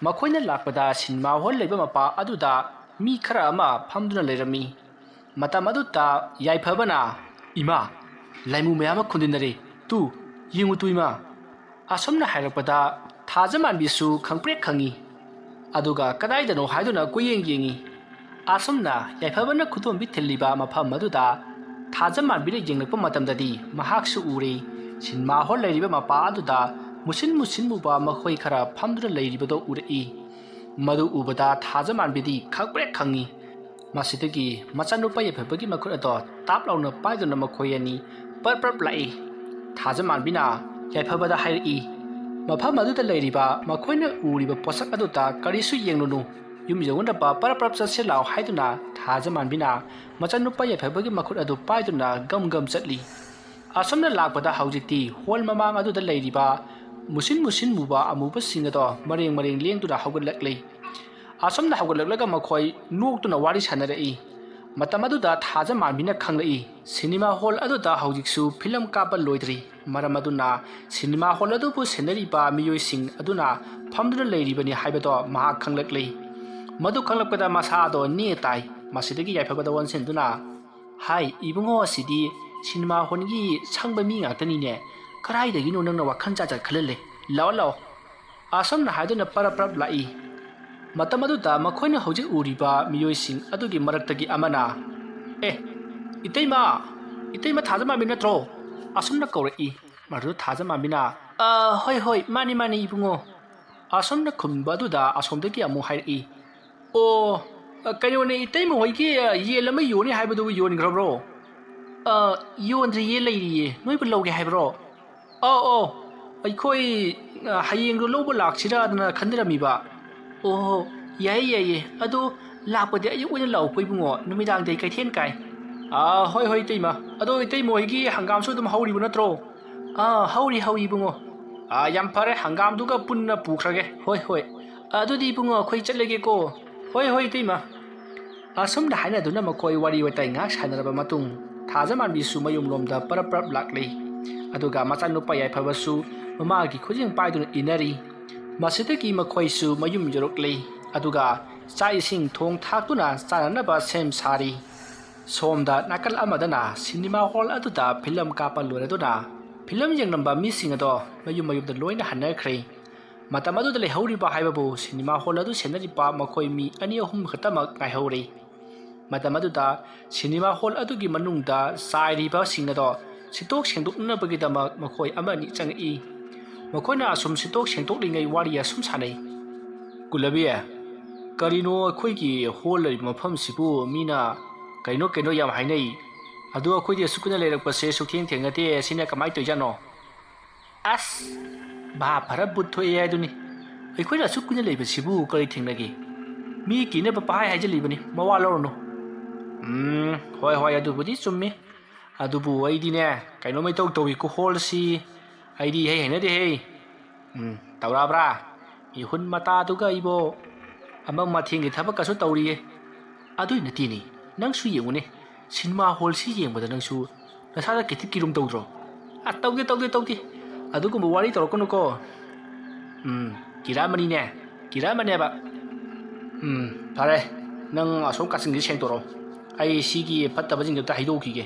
ꯃꯈꯣꯏꯅ ꯂꯥꯛꯄꯗ ꯁꯤꯅꯦꯃꯥ ꯍꯣꯜ ꯂꯩꯕ ꯃꯄꯥ ꯑꯗꯨꯗ ꯃꯤ ꯈꯔ ꯑꯃ ꯐꯝꯗꯨꯅ ꯂꯩꯔꯝꯃꯤ꯫ ꯃꯇꯝ ꯑꯗꯨꯗ ꯌꯥꯏꯐꯕꯅ, "ꯏꯃꯥ, ꯂꯥꯏꯃꯨ ꯃꯌꯥꯝ ꯑꯃ ꯈꯨꯟꯗꯤꯟꯅꯔꯦ꯫ ꯇꯨ, ꯌꯦꯡꯉꯨ ꯇꯨ ꯏꯃꯥ꯫" ꯑꯁꯨꯝꯅ ꯍꯥꯏꯔꯛꯄꯗ ꯊꯥꯖꯃꯥꯟꯕꯤꯁꯨ ꯈꯪꯄ꯭ꯔꯦꯛ ꯈꯪꯉꯤ꯫ ꯑꯗꯨꯒ ꯀꯗꯥꯏꯗꯅꯣ ꯍꯥꯏꯗꯨꯅ ꯀꯣꯏꯌꯦꯡ ꯌꯦꯡꯉꯤ꯫ ꯑꯁꯨꯝꯅ ꯌꯥꯏꯐꯕꯅ ꯈꯨꯗꯣꯝꯕꯤ ꯊꯤꯜꯂꯤꯕ ꯃꯐꯝ ꯑꯗꯨꯗ ꯊꯥꯖꯃꯥꯟꯕꯤꯅ ꯌꯦꯡꯂꯛꯄ ꯃꯇꯝꯗꯗꯤ ꯃꯍꯥꯛꯁꯨ ꯎꯔꯦ꯫ ꯁꯤꯅꯦꯃꯥ ꯍꯣꯜ ꯂꯩꯔꯤꯕ ꯃꯄꯥ ꯑꯗꯨꯗ ꯃꯨꯁꯤꯟ ꯃꯨꯁꯤꯟ ꯃꯨꯕ ꯃꯈꯣꯏ ꯈꯔ ꯐꯝꯗꯨꯅ ꯂꯩꯔꯤꯕꯗꯣ ꯎꯔꯛꯏ꯫ ꯃꯗꯨ ꯎꯕꯗ ꯊꯥꯖꯃꯥꯟꯕꯤꯗꯤ ꯈꯪꯄ꯭ꯔꯦꯛ ꯈꯪꯉꯤ꯫ ꯃꯁꯤꯗꯒꯤ ꯃꯆꯥꯅꯨꯄꯥ ꯌꯥꯏꯐꯕꯒꯤ ꯃꯈꯨꯠ ꯑꯗꯣ ꯇꯥꯞ ꯂꯥꯎꯅ ꯄꯥꯏꯗꯨꯅ ꯃꯈꯣꯏ ꯑꯅꯤ ꯄꯔꯞ ꯄꯔꯞ ꯂꯥꯛꯏ꯫ ꯊꯥꯖꯃꯥꯟꯕꯤꯅ ꯌꯥꯏꯐꯕꯗ ꯍꯥꯏꯔꯛꯏ, ꯃꯐꯝ ꯑꯗꯨꯗ ꯂꯩꯔꯤꯕ ꯃꯈꯣꯏꯅ ꯎꯔꯤꯕ ꯄꯣꯠꯁꯛ ꯑꯗꯨꯗ ꯀꯔꯤꯁꯨ ꯌꯦꯡꯂꯨꯅꯨ, ꯌꯨꯝ ꯌꯧꯅꯕ ꯄꯔꯞ ꯄꯔꯞ ꯆꯠꯁꯤ ꯂꯥꯎ ꯍꯥꯏꯗꯨꯅ ꯊꯥꯖꯃꯥꯟꯕꯤꯅ ꯃꯆꯥꯅꯨꯄꯥ ꯌꯥꯏꯐꯕꯒꯤ ꯃꯈꯨꯠ ꯑꯗꯨ ꯄꯥꯏꯗꯨꯅ ꯒꯝ ꯒꯝ ꯆꯠꯂꯤ꯫ ꯑꯁꯨꯝꯅ ꯂꯥꯛꯄꯗ ꯍꯧꯖꯤꯛꯇꯤ ꯍꯣꯜ ꯃꯃꯥꯡ ꯑꯗꯨꯗ ꯂꯩꯔꯤꯕ ꯃꯨꯁꯤꯟ ꯃꯨꯁꯤꯟ ꯃꯨꯕ ꯑꯃꯨꯕꯁꯤꯡ ꯑꯗꯣ ꯃꯔꯦꯡ ꯃꯔꯦꯡ ꯂꯦꯡꯗꯨꯅ ꯍꯧꯒꯠꯂꯛꯂꯤ꯫ ꯑꯁꯨꯝꯅ ꯍꯧꯒꯠꯂꯛꯂꯒ ꯃꯈꯣꯏ ꯅꯣꯛꯇꯨꯅ ꯋꯥꯔꯤ ꯁꯥꯟꯅꯔꯛꯏ꯫ ꯃꯇꯝ ꯑꯗꯨꯗ ꯊꯥꯖꯃꯥꯟꯕꯤꯅ ꯈꯪꯂꯛꯏ, ꯁꯤꯅꯦꯃꯥ ꯍꯣꯜ ꯑꯗꯨꯗ ꯍꯧꯖꯤꯛꯁꯨ ꯐꯤꯂꯝ ꯀꯥꯞꯄ ꯂꯣꯏꯗ꯭ꯔꯤ꯫ ꯃꯔꯝ ꯑꯗꯨꯅ ꯁꯤꯅꯦꯃꯥ ꯍꯣꯜ ꯑꯗꯨꯕꯨ ꯁꯦꯟꯅꯔꯤꯕ ꯃꯤꯑꯣꯏꯁꯤꯡ ꯑꯗꯨꯅ ꯐꯝꯗꯨꯅ ꯂꯩꯔꯤꯕꯅꯤ ꯍꯥꯏꯕꯗꯣ ꯃꯍꯥꯛ ꯈꯪꯂꯛꯂꯤ꯫ ꯃꯗꯨ ꯈꯪꯂꯛꯄꯗ ꯃꯁꯥꯗꯣ ꯅꯦ ꯇꯥꯏ꯫ ꯃꯁꯤꯗꯒꯤ ꯌꯥꯏꯐꯕꯗ ꯑꯣꯟꯁꯤꯟꯗꯨꯅ, "ꯍꯥꯏ ꯏꯕꯨꯡꯉꯣ, ꯑꯁꯤꯗꯤ ꯁꯤꯅꯦꯃꯥ ꯍꯣꯜꯒꯤ ꯁꯪꯕ ꯃꯤ ꯉꯥꯛꯇꯅꯤꯅꯦ꯫ ꯀꯗꯥꯏꯗꯒꯤꯅꯣ ꯅꯪꯅ ꯋꯥꯈꯜ ꯖꯥꯠ ꯖꯥꯠ ꯈꯜꯍꯜꯂꯦ? ꯂꯥꯛꯑꯣ ꯂꯥꯛꯑꯣ"꯫ ꯑꯁꯨꯝꯅ ꯍꯥꯏꯗꯨꯅ ꯄꯔꯞ ꯄꯔꯞ ꯂꯥꯛꯏ꯫ ꯃꯇꯝ ꯑꯗꯨꯗ ꯃꯈꯣꯏꯅ ꯍꯧꯖꯤꯛ ꯎꯔꯤꯕ ꯃꯤꯑꯣꯏꯁꯤꯡ ꯑꯗꯨꯒꯤ ꯃꯔꯛꯇꯒꯤ ꯑꯃꯅ, "ꯑꯦ, ꯏꯇꯩꯃ, ꯏꯇꯩꯃ ꯊꯥꯖꯃꯥꯟꯕꯤ ꯅꯠꯇ꯭ꯔꯣ?" ꯑꯁꯨꯝꯅ ꯀꯧꯔꯛꯏ꯫ ꯃꯗꯨꯗ ꯊꯥꯖꯃꯥꯟꯕꯤꯅ, "ꯑ, ꯍꯣꯏ ꯍꯣꯏ, ꯃꯥꯅꯤ ꯃꯥꯅꯤ ꯏꯕꯨꯡꯉꯣ"꯫ ꯑꯁꯨꯝꯅ ꯈꯨꯝꯕ ꯑꯗꯨꯗ ꯑꯁꯣꯝꯗꯒꯤ ꯑꯃꯨꯛ ꯍꯥꯏꯔꯛꯏ, "ꯑꯣ, ꯑ, ꯀꯩꯅꯣꯅꯦ, ꯏꯇꯩꯃ ꯍꯣꯏꯒꯤ, ꯑ, ꯌꯦꯟ ꯑꯃ ꯌꯣꯟꯅꯤ ꯍꯥꯏꯕꯗꯨꯕꯨ ꯌꯣꯟꯈ꯭ꯔꯕ꯭ꯔꯣ?" "ꯑ, ꯌꯣꯟꯗ꯭ꯔꯤꯌꯦ, ꯂꯩꯔꯤꯌꯦ꯫ ꯅꯣꯏꯕꯨ ꯂꯧꯒꯦ ꯍꯥꯏꯕ꯭ꯔꯣ?" "ꯑꯧ ꯑꯧ, ꯑꯩꯈꯣꯏ, ꯑ, ꯍꯌꯦꯡꯗꯣ ꯂꯧꯕ ꯂꯥꯛꯁꯤꯔꯥꯗꯅ ꯈꯟꯅꯔꯝꯃꯤꯕ"꯫ "ꯑꯣ, ꯌꯥꯏꯌꯦ ꯌꯥꯏꯌꯦ, ꯑꯗꯣ ꯂꯥꯛꯄꯗꯤ ꯑꯌꯨꯛ ꯑꯣꯏꯅ ꯂꯥꯛꯎꯀꯣ ꯏꯕꯨꯡꯉꯣ, ꯅꯨꯃꯤꯗꯥꯡꯗꯤ ꯑꯩ ꯀꯩꯊꯦꯜ ꯀꯥꯏ"꯫ "ꯑꯥ, ꯍꯣꯏ ꯍꯣꯏ ꯏꯇꯩꯃ, ꯑꯗꯣ ꯏꯇꯩꯃ ꯍꯣꯏꯒꯤ ꯍꯪꯒꯥꯝꯁꯨ ꯑꯗꯨꯝ ꯍꯧꯔꯤꯕ ꯅꯠꯇ꯭ꯔꯣ?" "ꯑꯥ, ꯍꯧꯔꯤ ꯍꯧꯔꯤ ꯏꯕꯨꯡꯉꯣ"꯫ "ꯑꯥ, ꯌꯥꯝ ꯐꯔꯦ, ꯍꯪꯒꯥꯝꯗꯨꯒ ꯄꯨꯟꯅ ꯄꯨꯈ꯭ꯔꯒꯦ"꯫ "ꯍꯣꯏ ꯍꯣꯏ, ꯑꯗꯨꯗꯤ ꯏꯕꯨꯡꯉꯣ ꯑꯩꯈꯣꯏ ꯆꯠꯂꯒꯦꯀꯣ"꯫ "ꯍꯣꯏ ꯍꯣꯏ ꯏꯇꯩꯃ"꯫ ꯑꯁꯨꯝꯅ ꯍꯥꯏꯅꯗꯨꯅ ꯃꯈꯣꯏ ꯋꯥꯔꯤ ꯋꯥꯇꯥꯏ ꯉꯥꯏꯍꯥꯛ ꯁꯥꯟꯅꯔꯕ ꯃꯇꯨꯡ, ꯊꯥꯖꯃꯥꯟꯕꯤꯁꯨ ꯃꯌꯨꯝꯂꯣꯝꯗ ꯄꯔꯞ ꯄꯔꯞ ꯂꯥꯛꯂꯤ꯫ ꯑꯗꯨꯒ ꯃꯆꯥꯅꯨꯄꯥ ꯌꯥꯏꯐꯕꯁꯨ ꯃꯃꯥꯒꯤ ꯈꯨꯖꯤꯡ ꯄꯥꯏꯗꯨꯅ ꯏꯟꯅꯔꯤ꯫ ꯃꯁꯤꯗꯒꯤ ꯃꯈꯣꯏꯁꯨ ꯃꯌꯨꯝ ꯌꯧꯔꯛꯂꯤ꯫ ꯑꯗꯨꯒ ꯆꯥꯛ ꯏꯁꯤꯡ ꯊꯣꯡ ꯊꯥꯛꯇꯨꯅ ꯆꯥꯅꯅꯕ ꯁꯦꯝ ꯁꯥꯔꯤ꯫ ꯁꯣꯝꯗ ꯅꯥꯀꯜ ꯑꯃꯗꯅ ꯁꯤꯅꯦꯃꯥ ꯍꯣꯜ ꯑꯗꯨꯗ ꯐꯤꯂꯝ ꯀꯥꯞꯄ ꯂꯣꯏꯔꯗꯨꯅ ꯐꯤꯂꯝ ꯌꯦꯡꯂꯝꯕ ꯃꯤꯁꯤꯡ ꯑꯗꯣ ꯃꯌꯨꯝ ꯃꯌꯨꯝꯗ ꯂꯣꯏꯅ ꯍꯟꯅꯈ꯭ꯔꯦ꯫ ꯃꯇꯝ ꯑꯗꯨꯗ ꯂꯩꯍꯧꯔꯤꯕ ꯍꯥꯏꯕꯕꯨ ꯁꯤꯅꯦꯃꯥ ꯍꯣꯜ ꯑꯗꯨ ꯁꯦꯟꯅꯔꯤꯕ ꯃꯈꯣꯏ ꯃꯤ ꯑꯅꯤ ꯑꯍꯨꯝ ꯈꯛꯇꯃꯛ ꯉꯥꯏꯍꯧꯔꯤ꯫ ꯃꯇꯝ ꯑꯗꯨꯗ ꯁꯤꯅꯦꯃꯥ ꯍꯣꯜ ꯑꯗꯨꯒꯤ ꯃꯅꯨꯡꯗ ꯆꯥꯏꯔꯤꯕꯁꯤꯡ ꯑꯗꯣ ꯁꯤꯠꯇꯣꯛ ꯁꯦꯡꯗꯣꯛꯅꯅꯕꯒꯤꯗꯃꯛ ꯃꯈꯣꯏ ꯑꯃ ꯑꯅꯤ ꯆꯪꯉꯛꯏ꯫ ꯃꯈꯣꯏꯅ ꯑꯁꯨꯝ ꯁꯤꯠꯇꯣꯛ ꯁꯦꯡꯗꯣꯛꯂꯤꯉꯩ ꯋꯥꯔꯤ ꯑꯁꯨꯝ ꯁꯥꯟꯅꯩ꯫ "ꯀꯨꯂꯕꯤ, ꯀꯔꯤꯅꯣ ꯑꯩꯈꯣꯏꯒꯤ ꯍꯣꯜ ꯂꯩꯔꯤꯕ ꯃꯐꯝꯁꯤꯕꯨ ꯃꯤꯅ ꯀꯩꯅꯣ ꯀꯩꯅꯣ ꯌꯥꯝ ꯍꯥꯏꯅꯩ꯫ ꯑꯗꯣ ꯑꯩꯈꯣꯏꯗꯤ ꯑꯁꯨꯛ ꯀꯨꯏꯅ ꯂꯩꯔꯛꯄꯁꯦ ꯁꯨꯛꯊꯦꯡ ꯊꯦꯡꯅꯗꯦ, ꯁꯤꯅ ꯀꯃꯥꯏꯅ ꯇꯧꯔꯤꯖꯥꯠꯅꯣ?" ꯑꯁ, ꯚꯥꯞ ꯐꯔ ꯕꯨꯠ ꯊꯣꯛꯑꯦ ꯍꯥꯏꯗꯨꯅꯤ꯫ ꯑꯩꯈꯣꯏꯅ ꯑꯁꯨꯛ ꯀꯨꯏꯅ ꯂꯩꯕꯁꯤꯕꯨ ꯀꯔꯤ ꯊꯦꯡꯅꯒꯦ? ꯃꯤ ꯀꯤꯅꯕ ꯄꯍꯥꯏ ꯍꯥꯏꯖꯤꯜꯂꯤꯕꯅꯤ, ꯃꯋꯥ ꯂꯧꯔꯨꯅꯨ꯫ ꯎꯝ, ꯍꯣꯏ, ꯍꯣꯏ, ꯑꯗꯨꯕꯨꯗꯤ ꯆꯨꯝꯃꯤ꯫ ꯑꯗꯨꯕꯨ ꯑꯩꯗꯤꯅꯦ, ꯀꯩꯅꯣꯝꯃ ꯏꯇꯧ ꯇꯧꯏ, ꯈꯨꯍꯣꯜꯁꯤ ꯑꯩꯗꯤ ꯏꯍꯩ ꯍꯩꯅꯗꯦꯍꯦ꯫ ꯎꯝ, ꯇꯧꯔꯛꯑꯕ꯭ꯔꯥ? ꯃꯤꯍꯨꯟ ꯃꯇꯥꯗꯨꯒ ꯏꯕꯣ, ꯑꯃ ꯃꯊꯦꯡꯒꯤ ꯊꯕꯛꯀꯁꯨ ꯇꯧꯔꯤꯌꯦ꯫ ꯑꯗꯨꯏ ꯅꯠꯇꯦꯅꯦ, ꯅꯪꯁꯨ ꯌꯦꯡꯉꯨꯅꯦ, ꯁꯤꯅꯦꯃꯥ ꯍꯣꯜꯁꯤ ꯌꯦꯡꯕꯗ ꯅꯪꯁꯨ ꯅꯁꯥꯗ ꯀꯤꯊꯤꯛ ꯀꯤꯔꯨꯝ ꯇꯧꯗ꯭ꯔꯣ? ꯑ, ꯇꯧꯗꯦ, ꯇꯧꯗꯦ, ꯇꯧꯗꯦ꯫ ꯑꯗꯨꯒꯨꯝꯕ ꯋꯥꯔꯤ ꯇꯧꯔꯛꯀꯅꯨꯀꯣ꯫ ꯎꯝ, ꯀꯤꯔꯛꯑꯝꯃꯅꯤꯅꯦ, ꯀꯤꯔꯛꯑꯝꯃꯅꯦꯕ꯫ ꯎꯝ, ꯐꯔꯦ, ꯅꯪ ꯑꯁꯣꯝ ꯀꯥꯆꯤꯟꯒꯤ ꯁꯦꯡꯇꯣꯔꯛꯑꯣ꯫ ꯑꯩ ꯁꯤꯒꯤ ꯐꯠꯇꯕꯁꯤꯡꯗꯣ ꯑꯝꯇ ꯍꯩꯗꯣꯛꯈꯤꯒꯦ꯫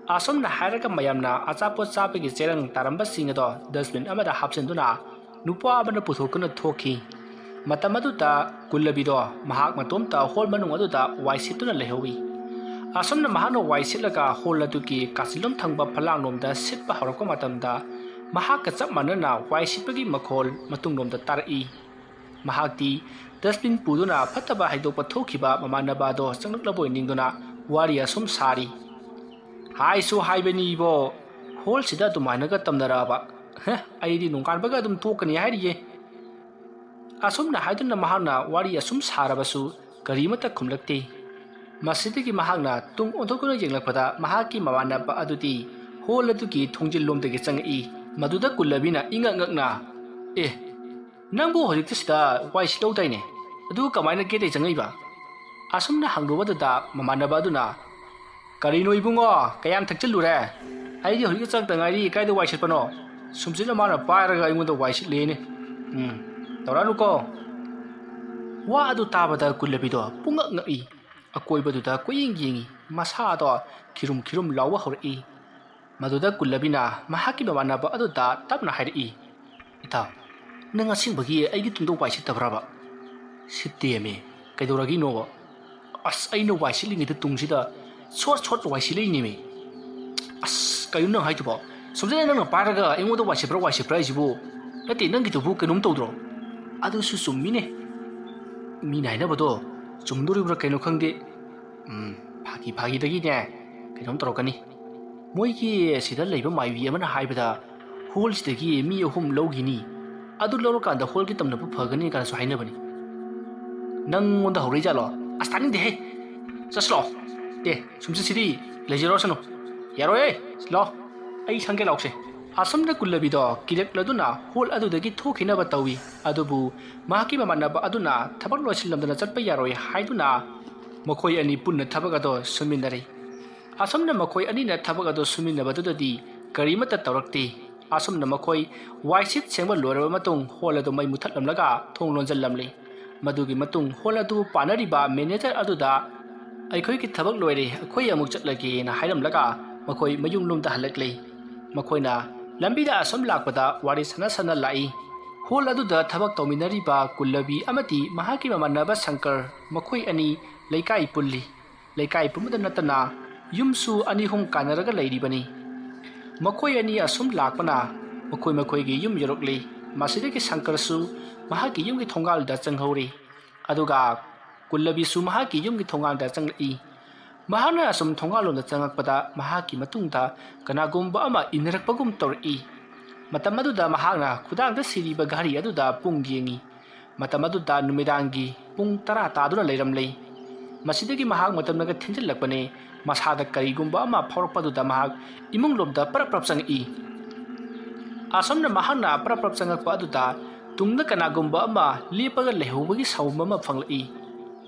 ꯑꯁꯨꯝꯅ ꯍꯥꯏꯔꯒ ꯃꯌꯥꯝꯅ ꯑꯆꯥꯄꯣꯠ ꯆꯥꯕꯒꯤ ꯆꯦꯔꯪ ꯇꯥꯔꯝꯕꯁꯤꯡ ꯑꯗꯣ dustbin ꯑꯃꯗ ꯍꯥꯞꯆꯤꯟꯗꯨꯅ ꯅꯨꯄꯥ ꯑꯃꯅ ꯄꯨꯊꯣꯛꯇꯨꯅ ꯊꯣꯛꯈꯤ꯫ ꯃꯇꯝ ꯑꯗꯨꯗ ꯀꯨꯜꯂꯕꯤꯗꯣ ꯃꯍꯥꯛ ꯃꯇꯣꯝꯇ ꯍꯣꯜ ꯃꯅꯨꯡ ꯑꯗꯨꯗ ꯋꯥꯏ ꯁꯤꯠꯇꯨꯅ ꯂꯩꯍꯧꯏ꯫ ꯑꯁꯨꯝꯅ ꯃꯍꯥꯛꯅ ꯋꯥꯏ ꯁꯤꯠꯂꯒ ꯍꯣꯜ ꯑꯗꯨꯒꯤ ꯀꯥꯆꯤꯟꯂꯣꯝ ꯊꯪꯕ ꯐꯂꯥꯡꯂꯣꯝꯗ ꯁꯤꯠꯄ ꯍꯧꯔꯛꯄ ꯃꯇꯝꯗ, ꯃꯍꯥꯛꯀ ꯆꯞ ꯃꯥꯟꯅꯅ ꯋꯥꯏ ꯁꯤꯠꯄꯒꯤ ꯃꯈꯣꯜ ꯃꯇꯨꯡꯂꯣꯝꯗ ꯇꯥꯔꯛꯏ꯫ ꯃꯍꯥꯛꯇꯤ dustbin ꯄꯨꯗꯨꯅ ꯐꯠꯇꯕ ꯍꯩꯗꯣꯛꯄ ꯊꯣꯛꯈꯤꯕ ꯃꯃꯥꯟꯅꯕ ꯑꯗꯣ ꯆꯪꯂꯛꯂꯕꯣꯏ ꯅꯤꯡꯗꯨꯅ ꯋꯥꯔꯤ ꯑꯁꯨꯝ ꯁꯥꯔꯤ꯫ ꯍꯥꯏꯁꯨ ꯍꯥꯏꯕꯅꯤ ꯏꯕꯣ, ꯍꯣꯜꯁꯤꯗ ꯑꯗꯨꯃꯥꯏꯅꯒ ꯇꯝꯅꯔꯛꯑꯕ? ꯍꯦ, ꯑꯩꯗꯤ ꯅꯣꯡꯉꯥꯟꯕꯒ ꯑꯗꯨꯝ ꯇꯣꯛꯀꯅꯤ ꯍꯥꯏꯔꯤꯌꯦ꯫ ꯑꯁꯨꯝꯅ ꯍꯥꯏꯗꯨꯅ ꯃꯍꯥꯛꯅ ꯋꯥꯔꯤ ꯑꯁꯨꯝ ꯁꯥꯔꯕꯁꯨ ꯀꯔꯤꯃꯠꯇ ꯈꯨꯝꯂꯛꯇꯦ꯫ ꯃꯁꯤꯗꯒꯤ ꯃꯍꯥꯛꯅ ꯇꯨꯡ ꯑꯣꯟꯊꯣꯛꯇꯨꯅ ꯌꯦꯡꯂꯛꯄꯗ ꯃꯍꯥꯛꯀꯤ ꯃꯃꯥꯟꯅꯕ ꯑꯗꯨꯗꯤ ꯍꯣꯜ ꯑꯗꯨꯒꯤ ꯊꯣꯡꯖꯤꯜꯂꯣꯝꯗꯒꯤ ꯆꯪꯉꯛꯏ꯫ ꯃꯗꯨꯗ ꯀꯨꯜꯂꯕꯤꯅ ꯏꯉꯛ ꯉꯛꯅ, "ꯑꯦ, ꯅꯪꯕꯨ ꯍꯧꯖꯤꯛꯇ ꯁꯤꯗ ꯋꯥꯏ ꯁꯤꯠꯍꯧꯗꯥꯏꯅꯦ? ꯑꯗꯨ ꯀꯃꯥꯏꯅ ꯒꯦꯠꯇꯩ ꯆꯪꯉꯛꯏꯕ?" ꯑꯁꯨꯝꯅ ꯍꯪꯂꯨꯕꯗꯨꯗ ꯃꯃꯥꯟꯅꯕ ꯑꯗꯨꯅ, "ꯀꯔꯤꯅꯣ ꯏꯕꯨꯡꯉꯣ, ꯀꯌꯥꯝ ꯊꯛꯆꯤꯜꯂꯨꯔꯦ? ꯑꯩꯗꯤ ꯍꯧꯖꯤꯛꯇ ꯆꯪꯉꯛꯇ ꯉꯥꯏꯔꯤ, ꯀꯥꯏꯗ ꯋꯥꯏ ꯁꯤꯠꯄꯅꯣ? ꯁꯨꯝꯁꯤꯠꯅ ꯃꯥꯅ ꯄꯥꯏꯔꯒ ꯑꯩꯉꯣꯟꯗ ꯋꯥꯏ ꯁꯤꯠꯂꯦꯅꯦ꯫ ꯎꯝ, ꯇꯧꯔꯛꯑꯅꯨꯀꯣ꯫" ꯋꯥ ꯑꯗꯨ ꯇꯥꯕꯗ ꯀꯨꯜꯂꯕꯤꯗꯣ ꯄꯨꯡꯉꯛ ꯉꯛꯏ꯫ ꯑꯀꯣꯏꯕꯗꯨꯗ ꯀꯣꯏꯌꯦꯡ ꯌꯦꯡꯉꯤ꯫ ꯃꯁꯥꯗꯣ ꯈꯤꯔꯨꯝ ꯈꯤꯔꯨꯝ ꯂꯥꯎꯕ ꯍꯧꯔꯛꯏ꯫ ꯃꯗꯨꯗ ꯀꯨꯜꯂꯕꯤꯅ ꯃꯍꯥꯛꯀꯤ ꯃꯃꯥꯟꯅꯕ ꯑꯗꯨꯗ ꯇꯞꯅ ꯍꯥꯏꯔꯛꯏ, "ꯏꯇꯥꯎ, ꯅꯪ ꯑꯁꯦꯡꯕꯒꯤ ꯑꯩꯒꯤ ꯇꯨꯡꯗ ꯋꯥꯏ ꯁꯤꯠꯇꯕ꯭ꯔꯕ?" "ꯁꯤꯠꯇꯦꯃꯤ, ꯀꯩꯗꯧꯔꯒꯦꯅꯣꯕ?" "ꯑꯁ, ꯑꯩꯅ ꯋꯥꯏ ꯁꯤꯠꯂꯤꯉꯩꯗ ꯇꯨꯡꯁꯤꯗ ꯁꯣꯠ ꯁꯣꯠ ꯋꯥꯏ ꯁꯤꯠꯂꯛꯏꯅꯦꯃꯤ꯫" "ꯑꯁ, ꯀꯩꯅꯣ ꯅꯪ ꯍꯥꯏꯗꯨꯕꯣ? ꯁꯣꯝꯗꯅ ꯅꯪꯅ ꯄꯥꯏꯔꯒ ꯑꯩꯉꯣꯟꯗ ꯋꯥꯏ ꯁꯤꯠꯄ꯭ꯔꯥ, ꯋꯥꯏ ꯁꯤꯠꯄ꯭ꯔꯥ ꯍꯥꯏꯁꯤꯕꯨ? ꯅꯠꯇꯦ, ꯅꯪꯒꯤꯗꯨꯕꯨ ꯀꯩꯅꯣꯝ ꯇꯧꯗ꯭ꯔꯣ?" "ꯑꯗꯨꯁꯨ ꯆꯨꯝꯃꯤꯅꯦ꯫ ꯃꯤꯅ ꯍꯥꯏꯅꯕꯗꯣ ꯆꯨꯝꯗꯣꯔꯤꯕ꯭ꯔꯥ ꯀꯩꯅꯣ ꯈꯪꯗꯦ꯫ ꯎꯝ, ꯐꯥꯒꯤ ꯐꯥꯒꯤꯗꯒꯤꯅꯦ ꯀꯩꯅꯣꯝ ꯇꯧꯔꯛꯀꯅꯤ꯫ ꯃꯣꯏꯒꯤ ꯁꯤꯗ ꯂꯩꯕ ꯃꯥꯏꯕꯤ ꯑꯃꯅ ꯍꯥꯏꯕꯗ, ꯍꯣꯜꯁꯤꯗꯒꯤ ꯃꯤ ꯑꯍꯨꯝ ꯂꯧꯈꯤꯅꯤ, ꯑꯗꯨ ꯂꯧꯔꯀꯥꯟꯗ ꯍꯣꯜꯒꯤ ꯇꯝꯅꯕ ꯐꯒꯅꯤ ꯀꯥꯏꯅꯁꯨ ꯍꯥꯏꯅꯕꯅꯤ꯫ ꯅꯪꯉꯣꯟꯗ ꯍꯧꯔꯛꯏꯖꯥꯠꯂꯣ? ꯑꯁ, ꯇꯥꯅꯤꯡꯗꯦꯍꯦ꯫ ꯆꯠꯁꯤꯂꯣ꯫ ꯑꯦ, ꯁꯨꯝ ꯆꯠꯁꯤꯗꯤ꯫ ꯂꯩꯖꯔꯣꯁꯅꯨ꯫ ꯌꯥꯔꯣꯏꯌꯦ꯫ ꯂꯥꯎ꯫ ꯑꯩ ꯁꯪꯒꯦ ꯂꯥꯎꯁꯦ꯫ ꯑꯁꯨꯝꯅ ꯀꯨꯜꯂꯕꯤꯗꯣ ꯀꯤꯔꯛꯂꯗꯨꯅ ꯍꯣꯜ ꯑꯗꯨꯗꯒꯤ ꯊꯣꯛꯈꯤꯅꯕ ꯇꯧꯏ꯫ ꯑꯗꯨꯕꯨ ꯃꯍꯥꯛꯀꯤ ꯃꯃꯥꯟꯅꯕ ꯑꯗꯨꯅ ꯊꯕꯛ ꯂꯣꯏꯁꯤꯜꯂꯝꯗꯅ ꯆꯠꯄ ꯌꯥꯔꯣꯏ ꯍꯥꯏꯗꯨꯅ ꯃꯈꯣꯏ ꯑꯅꯤ ꯄꯨꯟꯅ ꯊꯕꯛ ꯑꯗꯣ ꯁꯨꯃꯤꯟꯅꯔꯦ꯫ ꯑꯁꯨꯝꯅ ꯃꯈꯣꯏ ꯑꯅꯤꯅ ꯊꯕꯛ ꯑꯗꯨ ꯁꯨꯃꯤꯟꯅꯕꯗꯨꯗꯗꯤ ꯀꯔꯤꯃꯠꯇ ꯇꯧꯔꯛꯇꯦ꯫ ꯑꯁꯨꯝꯅ ꯃꯈꯣꯏ ꯋꯥꯏꯁꯤꯠ ꯁꯦꯡꯕ ꯂꯣꯏꯔꯕ ꯃꯇꯨꯡ ꯍꯣꯜ ꯑꯗꯨ ꯃꯩ ꯃꯨꯊꯠꯂꯝꯂꯒ ꯊꯣꯡ ꯂꯣꯟꯁꯤꯜꯂꯝꯂꯤ꯫ ꯃꯗꯨꯒꯤ ꯃꯇꯨꯡ ꯍꯣꯜ ꯑꯗꯨ ꯄꯥꯟꯅꯔꯤꯕ ꯃꯦꯅꯦꯖꯔ ꯑꯗꯨꯗ, "ꯑꯩꯈꯣꯏꯒꯤ ꯊꯕꯛ ꯂꯣꯏꯔꯦ, ꯑꯩꯈꯣꯏ ꯑꯃꯨꯛ ꯆꯠꯂꯒꯦꯅ" ꯍꯥꯏꯔꯝꯂꯒ ꯃꯈꯣꯏ ꯃꯌꯨꯝꯂꯣꯝꯗ ꯍꯜꯂꯛꯂꯤ꯫ ꯃꯈꯣꯏꯅ ꯂꯝꯕꯤꯗ ꯑꯁꯨꯝ ꯂꯥꯛꯄꯗ ꯋꯥꯔꯤ ꯁꯥꯟꯅ ꯁꯥꯟꯅ ꯂꯥꯛꯏ꯫ ꯍꯣꯜ ꯑꯗꯨꯗ ꯊꯕꯛ ꯇꯧꯃꯤꯟꯅꯔꯤꯕ ꯀꯨꯜꯂꯕꯤ ꯑꯃꯗꯤ ꯃꯍꯥꯛꯀꯤ ꯃꯃꯥꯟꯅꯕ ꯁꯪꯀꯔ, ꯃꯈꯣꯏ ꯑꯅꯤ ꯂꯩꯀꯥꯏ ꯄꯨꯜꯂꯤ꯫ ꯂꯩꯀꯥꯏ ꯄꯨꯝꯕꯗ ꯅꯠꯇꯅ ꯌꯨꯝꯁꯨ ꯑꯅꯤ ꯑꯍꯨꯝ ꯀꯥꯟꯅꯔꯒ ꯂꯩꯔꯤꯕꯅꯤ꯫ ꯃꯈꯣꯏ ꯑꯅꯤ ꯑꯁꯨꯝ ꯂꯥꯛꯄꯅ ꯃꯈꯣꯏ ꯃꯈꯣꯏꯒꯤ ꯌꯨꯝ ꯌꯧꯔꯛꯂꯤ꯫ ꯃꯁꯤꯗꯒꯤ ꯁꯪꯀꯔꯁꯨ ꯃꯍꯥꯛꯀꯤ ꯌꯨꯝꯒꯤ ꯊꯣꯡꯒꯥꯜꯗ ꯆꯪꯍꯧꯔꯤ꯫ ꯑꯗꯨꯒ ꯀꯨꯜꯂꯕꯤꯁꯨ ꯃꯍꯥꯛꯀꯤ ꯌꯨꯝꯒꯤ ꯊꯣꯡꯒꯥꯜꯗ ꯆꯪꯂꯛꯏ꯫ ꯃꯍꯥꯛꯅ ꯑꯁꯨꯝ ꯊꯣꯡꯒꯥꯜꯂꯣꯝꯗ ꯆꯪꯂꯛꯄꯗ ꯃꯍꯥꯛꯀꯤ ꯃꯇꯨꯡꯗ ꯀꯅꯥꯒꯨꯝꯕ ꯑꯃ ꯏꯟꯅꯔꯛꯄꯒꯨꯝ ꯇꯧꯔꯛꯏ꯫ ꯃꯇꯝ ꯑꯗꯨꯗ ꯃꯍꯥꯛꯅ ꯈꯨꯗꯥꯡꯗ ꯁꯤꯔꯤꯕ ꯘꯔꯤ ꯑꯗꯨꯗ ꯄꯨꯡ ꯌꯦꯡꯏ꯫ ꯃꯇꯝ ꯑꯗꯨꯗ ꯅꯨꯃꯤꯗꯥꯡꯒꯤ ꯄꯨꯡ ꯇꯔꯥ ꯇꯥꯗꯨꯅ ꯂꯩꯔꯝꯂꯦ꯫ ꯃꯁꯤꯗꯒꯤ ꯃꯍꯥꯛ ꯃꯇꯝꯅꯒ ꯊꯦꯡꯖꯤꯜꯂꯛꯄꯅꯦ꯫ ꯃꯁꯥꯗ ꯀꯔꯤꯒꯨꯝꯕ ꯑꯃ ꯐꯥꯎꯔꯛꯄꯗꯨꯗ ꯃꯍꯥꯛ ꯏꯃꯨꯡꯂꯣꯝꯗ ꯄꯔꯞ ꯄꯔꯞ ꯆꯪꯉꯛꯏ꯫ ꯑꯁꯨꯝꯅ ꯃꯍꯥꯛꯅ ꯄꯔꯞ ꯄꯔꯞ ꯆꯪꯉꯛꯄ ꯑꯗꯨꯗ ꯇꯨꯡꯗ ꯀꯅꯥꯒꯨꯝꯕ ꯑꯃ ꯂꯦꯞꯄꯒ ꯂꯩꯍꯧꯕꯒꯤ ꯁꯥꯎꯝ ꯑꯃ ꯐꯪꯂꯛꯏ꯫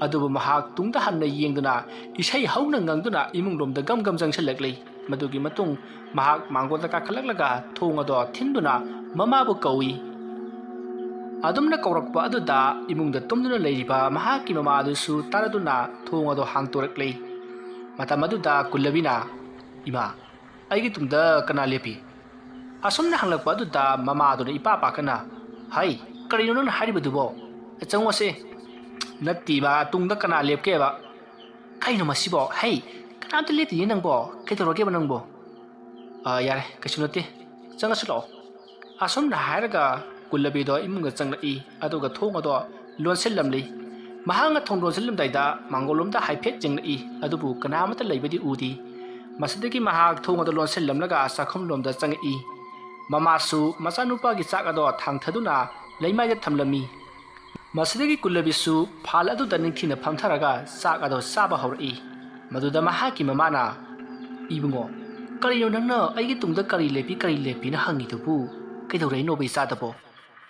ꯑꯗꯨꯕꯨ ꯃꯍꯥꯛ ꯇꯨꯡꯗ ꯍꯟꯅ ꯌꯦꯡꯗꯨꯅ ꯏꯁꯩ ꯍꯧꯅ ꯉꯪꯗꯨꯅ ꯏꯃꯨꯡꯂꯣꯝꯗ ꯒꯝ ꯒꯝ ꯆꯪꯁꯤꯜꯂꯛꯂꯤ꯫ ꯃꯗꯨꯒꯤ ꯃꯇꯨꯡ ꯃꯍꯥꯛ ꯃꯥꯡꯒꯣꯜꯗ ꯀꯥꯈꯠꯂꯛꯂꯒ ꯊꯣꯡ ꯑꯗꯣ ꯊꯤꯟꯗꯨꯅ ꯃꯃꯥꯕꯨ ꯀꯧꯏ꯫ ꯑꯗꯨꯝꯅ ꯀꯧꯔꯛꯄ ꯑꯗꯨꯗ ꯏꯃꯨꯡꯗ ꯇꯨꯝꯗꯨꯅ ꯂꯩꯔꯤꯕ ꯃꯍꯥꯛꯀꯤ ꯃꯃꯥ ꯑꯗꯨꯁꯨ ꯇꯥꯔꯗꯨꯅ ꯊꯣꯡ ꯑꯗꯣ ꯍꯥꯡꯇꯣꯔꯛꯂꯤ꯫ ꯃꯇꯝ ꯑꯗꯨꯗ ꯀꯨꯜꯂꯕꯤꯅ, "ꯏꯃꯥ, ꯑꯩꯒꯤ ꯇꯨꯡꯗ ꯀꯅꯥ ꯂꯦꯞꯄꯤ?" ꯑꯁꯨꯝꯅ ꯍꯪꯂꯛꯄ ꯑꯗꯨꯗ ꯃꯃꯥꯗꯨꯅ ꯏꯄꯥ ꯄꯥꯈꯠꯅ, "ꯍꯩ, ꯀꯔꯤꯅꯣ ꯅꯪꯅ ꯍꯥꯏꯔꯤꯕꯗꯨꯕꯣ? ꯆꯪꯉꯣꯁꯦ꯫" "ꯅꯠꯇꯦꯕ, ꯇꯨꯡꯗ ꯀꯅꯥ ꯂꯦꯞꯀꯦꯕ?" "ꯀꯩꯅꯣ ꯃꯁꯤꯕꯣ? ꯍꯩ, ꯀꯅꯥꯝꯇ ꯂꯦꯞꯇꯤꯌꯦ ꯅꯪꯕꯣ꯫ ꯀꯩꯗꯧꯔꯒꯦꯕ ꯅꯪꯕꯣ?" "ꯑ, ꯌꯥꯔꯦ, ꯀꯩꯁꯨ ꯅꯠꯇꯦ꯫ ꯆꯪꯉꯁꯤ ꯂꯥꯛꯑꯣ꯫" ꯑꯁꯨꯝꯅ ꯍꯥꯏꯔꯒ ꯀꯨꯜꯂꯕꯤꯗꯣ ꯏꯃꯨꯡꯗ ꯆꯪꯂꯛꯏ, ꯑꯗꯨꯒ ꯊꯣꯡ ꯑꯗꯣ ꯂꯣꯟꯁꯤꯜꯂꯝꯂꯤ꯫ ꯃꯍꯥꯛꯅ ꯊꯣꯡ ꯂꯣꯟꯁꯤꯜꯂꯝꯗꯥꯏꯗ ꯃꯥꯡꯒꯣꯜꯂꯣꯝꯗ ꯍꯥꯏꯐꯦꯠ ꯌꯦꯡꯂꯛꯏ, ꯑꯗꯨꯕꯨ ꯀꯅꯥꯃꯠꯇ ꯂꯩꯕꯗꯤ ꯎꯗꯦ꯫ ꯃꯁꯤꯗꯒꯤ ꯃꯍꯥꯛ ꯊꯣꯡ ꯑꯗꯨ ꯂꯣꯟꯁꯤꯜꯂꯝꯂꯒ ꯆꯥꯛꯈꯨꯝꯂꯣꯝꯗ ꯆꯪꯉꯛꯏ꯫ ꯃꯃꯥꯁꯨ ꯃꯆꯥꯅꯨꯄꯥꯒꯤ ꯆꯥꯛ ꯑꯗꯣ ꯊꯥꯡꯊꯗꯨꯅ ꯂꯩꯃꯥꯏꯗ ꯊꯝꯂꯝꯃꯤ꯫ ꯃꯁꯤꯗꯒꯤ ꯀꯨꯜꯂꯕꯤꯁꯨ ꯐꯥꯜ ꯑꯗꯨꯗ ꯅꯤꯡꯊꯤꯅ ꯐꯝꯊꯔꯒ ꯆꯥꯛ ꯑꯗꯣ ꯆꯥꯕ ꯍꯧꯔꯛꯏ꯫ ꯃꯗꯨꯗ ꯃꯍꯥꯛꯀꯤ ꯃꯃꯥꯅ, "ꯏꯕꯨꯡꯉꯣ, ꯀꯔꯤꯅꯣ ꯅꯪꯅ ꯑꯩꯒꯤ ꯇꯨꯡꯗ ꯀꯔꯤ ꯂꯦꯞꯄꯤ, ꯀꯔꯤ ꯂꯦꯞꯄꯤꯅ ꯍꯪꯉꯤꯗꯨꯕꯨ? ꯀꯩꯗꯧꯔꯛꯏꯅꯣꯕ ꯏꯆꯥꯗꯕꯣ?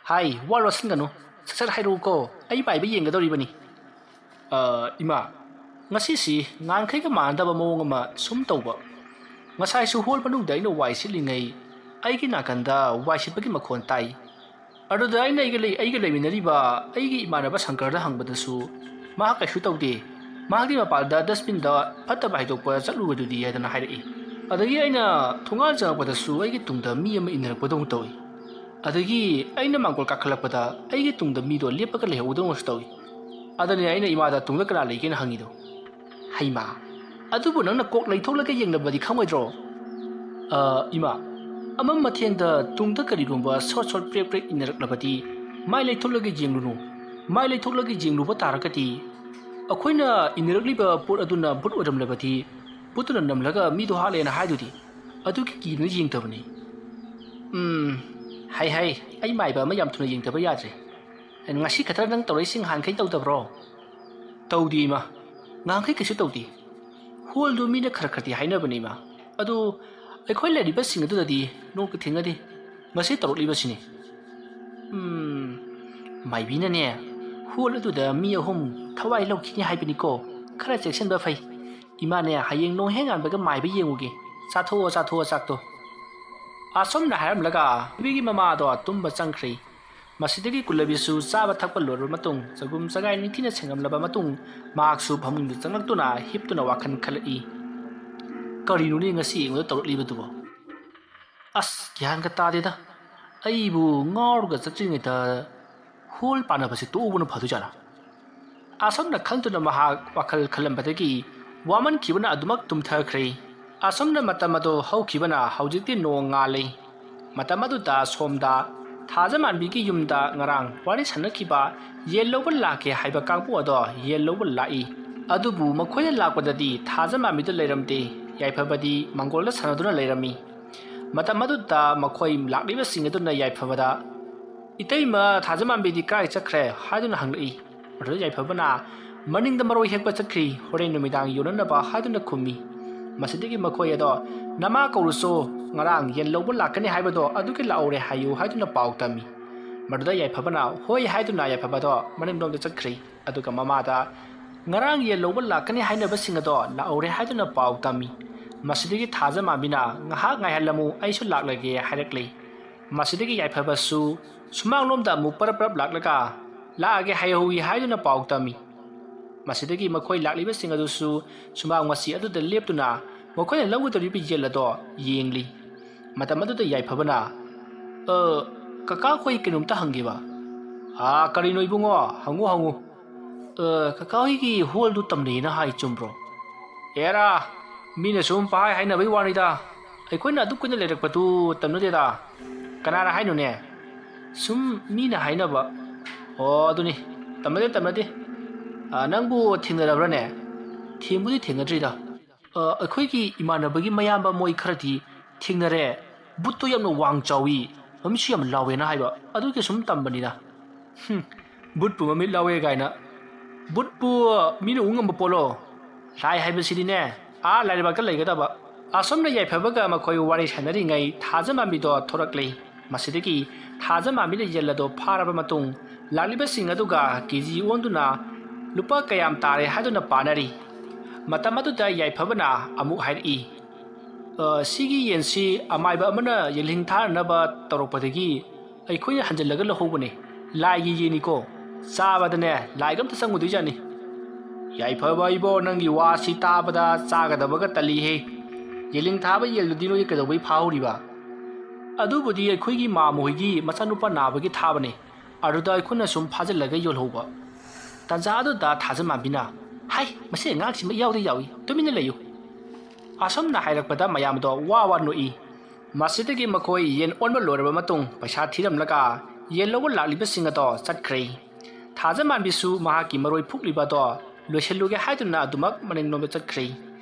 ꯍꯥꯏ, ꯋꯥ ꯂꯣꯠꯁꯤꯟꯒꯅꯨ, ꯁꯠ ꯁꯠ ꯍꯥꯏꯔꯛꯎꯀꯣ, ꯑꯩ ꯃꯥꯏꯕ ꯌꯦꯡꯒꯗꯧꯔꯤꯕꯅꯤ꯫" "ꯑ, ꯏꯃꯥ, ꯉꯁꯤꯁꯤ ꯉꯍꯥꯟꯈꯩꯒ ꯃꯥꯟꯅꯗꯕ ꯃꯑꯣꯡ ꯑꯃ ꯁꯨꯝ ꯇꯧꯕ꯫ ꯉꯁꯥꯏꯁꯨ ꯍꯣꯜ ꯃꯅꯨꯡꯗ ꯑꯩꯅ ꯋꯥꯏ ꯁꯤꯠꯂꯤꯉꯩ ꯑꯩꯒꯤ ꯅꯥꯀꯟꯗ ꯋꯥꯏ ꯁꯤꯠꯄꯒꯤ ꯃꯈꯣꯟ ꯇꯥꯏ꯫ ꯑꯗꯨꯗ ꯑꯩꯅ ꯑꯩꯒ ꯂꯩ-, ꯑꯩꯒ ꯂꯩꯃꯤꯟꯅꯔꯤꯕ ꯑꯩꯒꯤ ꯏꯃꯥꯟꯅꯕ ꯁꯪꯀꯔꯗ ꯍꯪꯕꯗꯁꯨ ꯃꯍꯥꯛ ꯀꯩꯁꯨ ꯇꯧꯗꯦ, ꯃꯍꯥꯛꯇꯤ ꯃꯄꯥꯟꯗ ꯗꯁꯕꯤꯟꯗ ꯐꯠꯇꯕ ꯍꯥꯏꯗꯣꯛꯄ ꯆꯠꯂꯨꯕꯗꯨꯗꯤ" ꯍꯥꯏꯗꯅ ꯍꯥꯏꯔꯛꯏ꯫ ꯑꯗꯒꯤ ꯑꯩꯅ ꯊꯣꯡꯒꯥꯟ ꯆꯪꯉꯛꯄꯗꯁꯨ ꯑꯩꯒꯤ ꯇꯨꯡꯗ ꯃꯤ ꯑꯃ ꯏꯟꯅꯔꯛꯄꯗꯧꯅ ꯇꯧꯏ꯫ ꯑꯗꯒꯤ ꯑꯩꯅ ꯃꯥꯡꯒꯣꯜ ꯀꯥꯈꯠꯂꯛꯄꯗ ꯑꯩꯒꯤ ꯇꯨꯡꯗ ꯃꯤꯗꯣ ꯂꯦꯞꯄꯒ ꯂꯩꯍꯧꯕꯗꯧꯅꯁꯨ ꯇꯧꯏ꯫ ꯑꯗꯨꯅꯤ ꯑꯩꯅ ꯏꯃꯥꯗ ꯇꯨꯡꯗ ꯀꯅꯥ ꯂꯩꯒꯦꯅ ꯍꯪꯉꯤꯗꯣ꯫ "ꯍꯩꯃꯥ, ꯑꯗꯨꯕꯨ ꯅꯪꯅ ꯀꯣꯛ ꯂꯩꯊꯣꯛꯂꯒ ꯌꯦꯡꯂꯕꯗꯤ ꯈꯪꯉꯣꯏꯗ꯭ꯔꯣ?" "ꯑ, ꯏꯃꯥ, ꯑꯃꯝ ꯑꯊꯦꯡꯗ ꯇꯨꯡꯗ ꯀꯔꯤꯒꯨꯝꯕ ꯁꯣꯠ ꯁꯣꯠ ꯄ꯭ꯔꯦꯛ ꯄ꯭ꯔꯦꯛ ꯏꯟꯅꯔꯛꯂꯕꯗꯤ ꯃꯥꯏ ꯂꯩꯊꯣꯛꯂꯒ ꯌꯦꯡꯂꯨꯅꯨ꯫ ꯃꯥꯏ ꯂꯩꯊꯣꯛꯂꯒ ꯌꯦꯡꯂꯨꯕ ꯇꯥꯔꯒꯗꯤ ꯑꯩꯈꯣꯏꯅ ꯏꯟꯅꯔꯛꯂꯤꯕ ꯄꯣꯠ ꯑꯗꯨꯅ ꯚꯨꯠ ꯑꯣꯏꯔꯝꯂꯕꯗꯤ ꯚꯨꯠꯇꯨꯅ ꯅꯝꯂꯒ ꯃꯤꯗꯣ ꯍꯥꯠꯂꯦꯅ ꯍꯥꯏꯗꯨꯗꯤ꯫ ꯑꯗꯨꯒꯤ ꯀꯤꯗꯨꯅ ꯌꯦꯡꯗꯕꯅꯤ꯫" "ꯎꯝ, ꯍꯩ ꯍꯩ, ꯑꯩ ꯃꯥꯏꯕ ꯑꯃ ꯌꯥꯝ ꯊꯨꯅ ꯌꯦꯡꯗꯕ ꯌꯥꯗ꯭ꯔꯦ꯫ ꯉꯁꯤ ꯈꯛꯇ ꯅꯪ ꯇꯧꯔꯛꯏꯁꯤ ꯉꯍꯥꯟꯈꯩ ꯇꯧꯗꯕ꯭ꯔꯣ?" "ꯇꯧꯗꯦ ꯏꯃꯥ, ꯉꯍꯥꯟꯈꯩ ꯀꯩꯁꯨ ꯇꯧꯗꯦ꯫ ꯍꯣꯜꯗꯨ ꯃꯤꯅ ꯈꯔ ꯈꯔꯗꯤ ꯍꯥꯏꯅꯕꯅꯤ ꯏꯃꯥ, ꯑꯗꯨ ꯑꯩꯈꯣꯏ ꯂꯩꯔꯤꯕꯁꯤꯡ ꯑꯗꯨꯗꯗꯤ ꯅꯣꯡꯇ ꯊꯦꯡꯅꯗꯦ꯫ ꯉꯁꯤ ꯇꯧꯔꯛꯂꯤꯕꯁꯤꯅꯤ꯫" "ꯎꯝ, ꯃꯥꯏꯕꯤꯅꯅꯦ, ꯍꯣꯜ ꯑꯗꯨꯗ ꯃꯤ ꯑꯍꯨꯝ ꯊꯋꯥꯏ ꯂꯧꯈꯤꯅꯤ ꯍꯥꯏꯕꯅꯤꯀꯣ, ꯈꯔ ꯆꯦꯛꯁꯤꯟꯕ ꯐꯩ꯫ ꯏꯃꯥꯅꯦ, ꯍꯌꯦꯡ ꯅꯣꯡ ꯍꯦꯛ ꯉꯥꯟꯕꯒ ꯃꯥꯏꯕ ꯌꯦꯡꯉꯨꯒꯦ꯫ ꯆꯥꯊꯣꯛꯑꯣ, ꯆꯥꯊꯣꯛꯑꯣ ꯆꯥꯛꯇꯣ꯫" ꯑꯁꯨꯝꯅ ꯍꯥꯏꯔꯝꯂꯒ ꯅꯨꯄꯤꯒꯤ ꯃꯃꯥꯗꯣ ꯇꯨꯝꯕ ꯆꯪꯈ꯭ꯔꯦ꯫ ꯃꯁꯤꯗꯒꯤ ꯀꯨꯜꯂꯕꯤꯁꯨ ꯆꯥꯕ ꯊꯛꯄ ꯂꯣꯏꯔꯕ ꯃꯇꯨꯡ, ꯆꯒꯨꯝ ꯆꯒꯥꯏ ꯅꯤꯡꯊꯤꯅ ꯁꯦꯡꯉꯝꯂꯕ ꯃꯇꯨꯡ, ꯃꯍꯥꯛꯁꯨ ꯐꯃꯨꯡꯗ ꯆꯪꯂꯛꯇꯨꯅ ꯍꯤꯞꯇꯨꯅ ꯋꯥꯈꯜ ꯈꯜꯂꯛꯏ꯫ "ꯀꯔꯤꯅꯣꯅꯦ ꯉꯁꯤ ꯑꯩꯉꯣꯟꯗ ꯇꯧꯔꯛꯂꯤꯕꯗꯨꯕꯣ? ꯑꯁ, ꯒ꯭ꯌꯥꯟꯒ ꯇꯥꯗꯦꯗ꯫ ꯑꯩꯕꯨ ꯉꯥꯎꯔꯒ ꯆꯠꯇ꯭ꯔꯤꯉꯩꯗ ꯍꯣꯜ ꯄꯥꯟꯅꯕꯁꯦ ꯇꯣꯛꯍꯧꯕꯅ ꯐꯗꯣꯏꯖꯥꯠꯂꯥ?" ꯑꯁꯨꯝꯅ ꯈꯟꯗꯨꯅ ꯃꯍꯥꯛ ꯋꯥꯈꯜ ꯈꯜꯂꯝꯕꯗꯒꯤ ꯋꯥꯃꯟꯈꯤꯕꯅ ꯑꯗꯨꯃꯛ ꯇꯨꯝꯊꯈ꯭ꯔꯦ꯫ ꯑꯁꯨꯝꯅ ꯃꯇꯝ ꯑꯗꯨ ꯍꯧꯈꯤꯕꯅ ꯍꯧꯖꯤꯛꯇꯤ ꯅꯣꯡ ꯉꯥꯜꯂꯤ꯫ ꯃꯇꯝ ꯑꯗꯨꯗ ꯁꯣꯝꯗ ꯊꯥꯖꯃꯥꯟꯕꯤꯒꯤ ꯌꯨꯝꯗ ꯉꯔꯥꯡ ꯋꯥꯔꯤ ꯁꯥꯟꯅꯈꯤꯕ ꯌꯦꯟ ꯂꯧꯕ ꯂꯥꯛꯀꯦ ꯍꯥꯏꯕ ꯀꯥꯡꯕꯨ ꯑꯗꯣ ꯌꯦꯟ ꯂꯧꯕ ꯂꯥꯛꯏ꯫ ꯑꯗꯨꯕꯨ ꯃꯈꯣꯏꯅ ꯂꯥꯛꯄꯗꯗꯤ ꯊꯥꯖꯃꯥꯟꯕꯤꯗꯨ ꯂꯩꯔꯝꯗꯦ꯫ ꯌꯥꯏꯐꯕꯗꯤ ꯃꯪꯒꯣꯜꯗ ꯁꯥꯟꯅꯗꯨꯅ ꯂꯩꯔꯝꯃꯤ꯫ ꯃꯇꯝ ꯑꯗꯨꯗ ꯃꯈꯣꯏ ꯂꯥꯛꯂꯤꯕꯁꯤꯡ ꯑꯗꯨꯅ ꯌꯥꯏꯐꯕꯗ, "ꯏꯇꯩꯃ ꯊꯥꯖꯃꯥꯟꯕꯤꯗꯤ ꯀꯥꯏ ꯆꯠꯈ꯭ꯔꯦ?" ꯍꯥꯏꯗꯨꯅ ꯍꯪꯂꯛꯏ꯫ ꯃꯗꯨꯗ ꯌꯥꯏꯐꯕꯅ, "ꯃꯅꯤꯡꯗ ꯃꯔꯣꯏ ꯍꯦꯛꯄ ꯆꯠꯈ꯭ꯔꯤ, ꯍꯣꯔꯦꯟ ꯅꯨꯃꯤꯗꯥꯡ ꯌꯣꯟꯅꯅꯕ" ꯍꯥꯏꯗꯨꯅ ꯈꯨꯝꯃꯤ꯫ ꯃꯁꯤꯗꯒꯤ ꯃꯈꯣꯏ ꯑꯗꯣ, "ꯅꯃꯥ ꯀꯧꯔꯨꯆꯣ, ꯉꯔꯥꯡ ꯌꯦꯟ ꯂꯧꯕ ꯂꯥꯛꯀꯅꯤ ꯍꯥꯏꯕꯗꯣ ꯑꯗꯨꯒꯤ ꯂꯥꯛꯍꯧꯔꯦ ꯍꯥꯏꯌꯨ" ꯍꯥꯏꯗꯨꯅ ꯄꯥꯎ ꯇꯝꯃꯤ꯫ ꯃꯗꯨꯗ ꯌꯥꯏꯐꯕꯅ ꯍꯣꯏ ꯍꯥꯏꯗꯨꯅ ꯌꯥꯏꯐꯕꯗꯣ ꯃꯅꯤꯡꯂꯣꯝꯗ ꯆꯠꯈ꯭ꯔꯤ꯫ ꯑꯗꯨꯒ ꯃꯃꯥꯗ, "ꯉꯔꯥꯡ ꯌꯦꯟ ꯂꯧꯕ ꯂꯥꯛꯀꯅꯤ ꯍꯥꯏꯅꯕꯁꯤꯡ ꯑꯗꯣ ꯂꯥꯛꯍꯧꯔꯦ" ꯍꯥꯏꯗꯨꯅ ꯄꯥꯎ ꯇꯝꯃꯤ꯫ ꯃꯁꯤꯗꯒꯤ ꯊꯥꯖꯃꯥꯟꯕꯤꯅ, "ꯉꯥꯏꯍꯥꯛ ꯉꯥꯏꯍꯜꯂꯝꯃꯨ, ꯑꯩꯁꯨ ꯂꯥꯛꯂꯒꯦ" ꯍꯥꯏꯔꯛꯂꯤ꯫ ꯃꯁꯤꯗꯒꯤ ꯌꯥꯏꯐꯕꯁꯨ ꯁꯨꯃꯥꯡꯂꯣꯝꯗ ꯑꯃꯨꯛ ꯄꯔꯞ ꯄꯔꯞ ꯂꯥꯛꯂꯒ, "ꯂꯥꯛꯑꯒꯦ ꯍꯥꯏꯍꯧꯏ" ꯍꯥꯏꯗꯨꯅ ꯄꯥꯎ ꯇꯝꯃꯤ꯫ ꯃꯁꯤꯗꯒꯤ ꯃꯈꯣꯏ ꯂꯥꯛꯂꯤꯕꯁꯤꯡ ꯑꯗꯨꯁꯨ ꯁꯨꯃꯥꯡ ꯃꯆꯤ ꯑꯗꯨꯗ ꯂꯦꯞꯇꯨꯅ ꯃꯈꯣꯏꯅ ꯂꯧꯒꯗꯧꯔꯤꯕ ꯌꯦꯟ ꯑꯗꯣ ꯌꯦꯡꯂꯤ꯫ ꯃꯇꯝ ꯑꯗꯨꯗ ꯌꯥꯏꯐꯕꯅ, "ꯑ, ꯀꯀꯥ, ꯑꯩꯈꯣꯏ ꯀꯩꯅꯣꯝꯇ ꯍꯪꯒꯦꯕ?" "ꯑ, ꯀꯔꯤꯅꯣ ꯏꯕꯨꯡꯉꯣ? ꯍꯪꯉꯨ, ꯍꯪꯉꯨ꯫" "ꯑ, ꯀꯀꯥ ꯍꯣꯏꯒꯤ ꯍꯣꯜꯗꯨ ꯇꯝꯅꯩꯅ ꯍꯥꯏ, ꯆꯨꯝꯕ꯭ꯔꯣ?" "ꯑꯦꯔꯥ, ꯃꯤꯅ ꯁꯨꯝ ꯄꯪꯍꯥꯏ ꯍꯥꯏꯅꯕꯩ ꯋꯥꯅꯤꯗ꯫ ꯑꯩꯈꯣꯏꯅ ꯑꯗꯨꯛ ꯀꯨꯏꯅ ꯂꯩꯔꯛꯄꯗꯨ ꯇꯝꯅꯗꯦꯗ꯫" "ꯀꯅꯥꯅ ꯍꯥꯏꯅꯣꯅꯦ?" "ꯁꯨꯝ ꯃꯤꯅ ꯍꯥꯏꯅꯕ꯫" "ꯑꯣ, ꯑꯗꯨꯅꯤ, ꯇꯝꯅꯗꯦ, ꯇꯝꯅꯗꯦ꯫ ꯑ, ꯅꯪꯕꯨ ꯊꯦꯡꯅꯔꯕ꯭ꯔꯅꯦ?" "ꯊꯦꯡꯕꯨꯗꯤ ꯊꯦꯡꯅꯗ꯭ꯔꯤꯗ꯫ ꯑ, ꯑꯩꯈꯣꯏꯒꯤ ꯏꯃꯥꯟꯅꯕꯒꯤ ꯃꯌꯥꯝꯕ ꯃꯣꯏ ꯈꯔꯗꯤ ꯊꯦꯡꯅꯔꯦ꯫ ꯕꯨꯠꯇꯣ ꯌꯥꯝꯅ ꯋꯥꯡ ꯆꯥꯎꯏ, ꯃꯃꯤꯠꯁꯨ ꯌꯥꯝ ꯂꯥꯎꯋꯦꯅ ꯍꯥꯏꯕ, ꯑꯗꯨꯒꯤ ꯁꯨꯝ ꯇꯝꯕꯅꯤꯗ꯫" "ꯍꯨꯝ, ꯕꯨꯠꯄꯨ ꯃꯃꯤꯠ ꯂꯥꯎꯋꯦ ꯀꯥꯏꯅ꯫ ꯕꯨꯠꯄꯨ ꯃꯤꯅ ꯎ ꯉꯝꯕ ꯄꯣꯠꯂꯣ? ꯂꯥꯏ ꯍꯥꯏꯕꯁꯤꯗꯤꯅꯦ, ꯑꯥ ꯂꯥꯏꯔꯕꯥꯛꯇ ꯂꯩꯒꯗꯕ꯫" ꯑꯁꯨꯝꯅ ꯌꯥꯏꯐꯕꯒ ꯃꯈꯣꯏ ꯋꯥꯔꯤ ꯁꯥꯟꯅꯔꯤꯉꯩ ꯊꯥꯖꯃꯥꯟꯕꯤꯗꯣ ꯊꯣꯔꯛꯂꯦ꯫ ꯃꯁꯤꯗꯒꯤ ꯊꯥꯖꯃꯥꯟꯕꯤꯅ ꯌꯦꯜ ꯑꯗꯣ ꯐꯥꯔꯕ ꯃꯇꯨꯡ ꯂꯥꯛꯂꯤꯕꯁꯤꯡ ꯑꯗꯨꯒ ꯀꯦ ꯖꯤ ꯑꯣꯟꯗꯨꯅ ꯂꯨꯄꯥ ꯀꯌꯥꯝ ꯇꯥꯔꯦ ꯍꯥꯏꯗꯨꯅ ꯄꯥꯅꯔꯤ꯫ ꯃꯇꯝ ꯑꯗꯨꯗ ꯌꯥꯏꯐꯕꯅ ꯑꯃꯨꯛ ꯍꯥꯏꯔꯛꯏ, "ꯑ, ꯁꯤꯒꯤ ꯌꯦꯟꯁꯤ ꯑꯃꯥꯏꯕ ꯑꯃꯅ ꯌꯦꯜꯍꯤꯡ ꯊꯥꯅꯅꯕ ꯇꯧꯔꯛꯄꯗꯒꯤ ꯑꯩꯈꯣꯏꯅ ꯍꯟꯖꯤꯜꯂꯒ ꯂꯧꯍꯧꯕꯅꯦ꯫ ꯂꯥꯏꯒꯤ ꯌꯦꯟꯅꯤꯀꯣ꯫ ꯆꯥꯕꯗꯅꯦ ꯂꯥꯏꯒ ꯑꯝꯇ ꯆꯪꯉꯨꯗꯣꯏꯖꯥꯠꯅꯤ꯫" "ꯌꯥꯏꯐꯕ ꯏꯕꯣ, ꯅꯪꯒꯤ ꯋꯥꯁꯤ ꯇꯥꯕꯗ ꯆꯥꯒꯗꯕꯒ ꯇꯜꯂꯤꯍꯦ꯫ ꯌꯦꯜꯍꯤꯡ ꯊꯥꯕ ꯌꯦꯜꯗꯨꯗꯤ ꯅꯣꯏ ꯀꯩꯗꯧꯕꯩ ꯐꯥꯍꯧꯔꯤꯕ?" "ꯑꯗꯨꯕꯨꯗꯤ ꯑꯩꯈꯣꯏꯒꯤ ꯃꯥꯃ ꯍꯣꯏꯒꯤ ꯃꯆꯥꯅꯨꯄꯥ ꯅꯥꯕꯒꯤ ꯊꯥꯕꯅꯦ꯫ ꯑꯗꯨꯗ ꯑꯩꯈꯣꯏꯅ ꯁꯨꯝ ꯐꯥꯖꯤꯜꯂꯒ ꯌꯣꯜꯍꯧꯕ꯫" ꯇꯥꯟꯖꯥ ꯑꯗꯨꯗ ꯊꯥꯖꯃꯥꯟꯕꯤꯅ, "ꯍꯥꯏ, ꯃꯁꯤ ꯑꯉꯥꯡꯁꯤꯃ ꯏꯌꯥꯎꯗ ꯌꯥꯎꯏ, ꯇꯨꯃꯤꯟꯅ ꯂꯩꯌꯨ꯫" ꯑꯁꯨꯝꯅ ꯍꯥꯏꯔꯛꯄꯗ ꯃꯌꯥꯝꯗꯣ ꯋꯥ ꯋꯥ ꯅꯣꯛꯏ꯫ ꯃꯁꯤꯗꯒꯤ ꯃꯈꯣꯏ ꯌꯦꯟ ꯑꯣꯟꯕ ꯂꯣꯏꯔꯕ ꯃꯇꯨꯡ ꯄꯩꯁꯥ ꯊꯤꯔꯝꯂꯒ ꯌꯦꯟ ꯂꯧꯕ ꯂꯥꯛꯂꯤꯕꯁꯤꯡ ꯑꯗꯣ ꯆꯠꯈ꯭ꯔꯦ꯫ ꯊꯥꯖꯃꯥꯟꯕꯤꯁꯨ ꯃꯍꯥꯛꯀꯤ ꯃꯔꯣꯏ ꯐꯨꯛꯂꯤꯕ ꯑꯗꯣ ꯂꯣꯏꯁꯤꯜꯂꯨꯒꯦ ꯍꯥꯏꯗꯨꯅ ꯑꯗꯨꯃꯛ ꯃꯅꯤꯡꯂꯣꯝꯗ ꯆꯠꯈ꯭ꯔꯦ꯫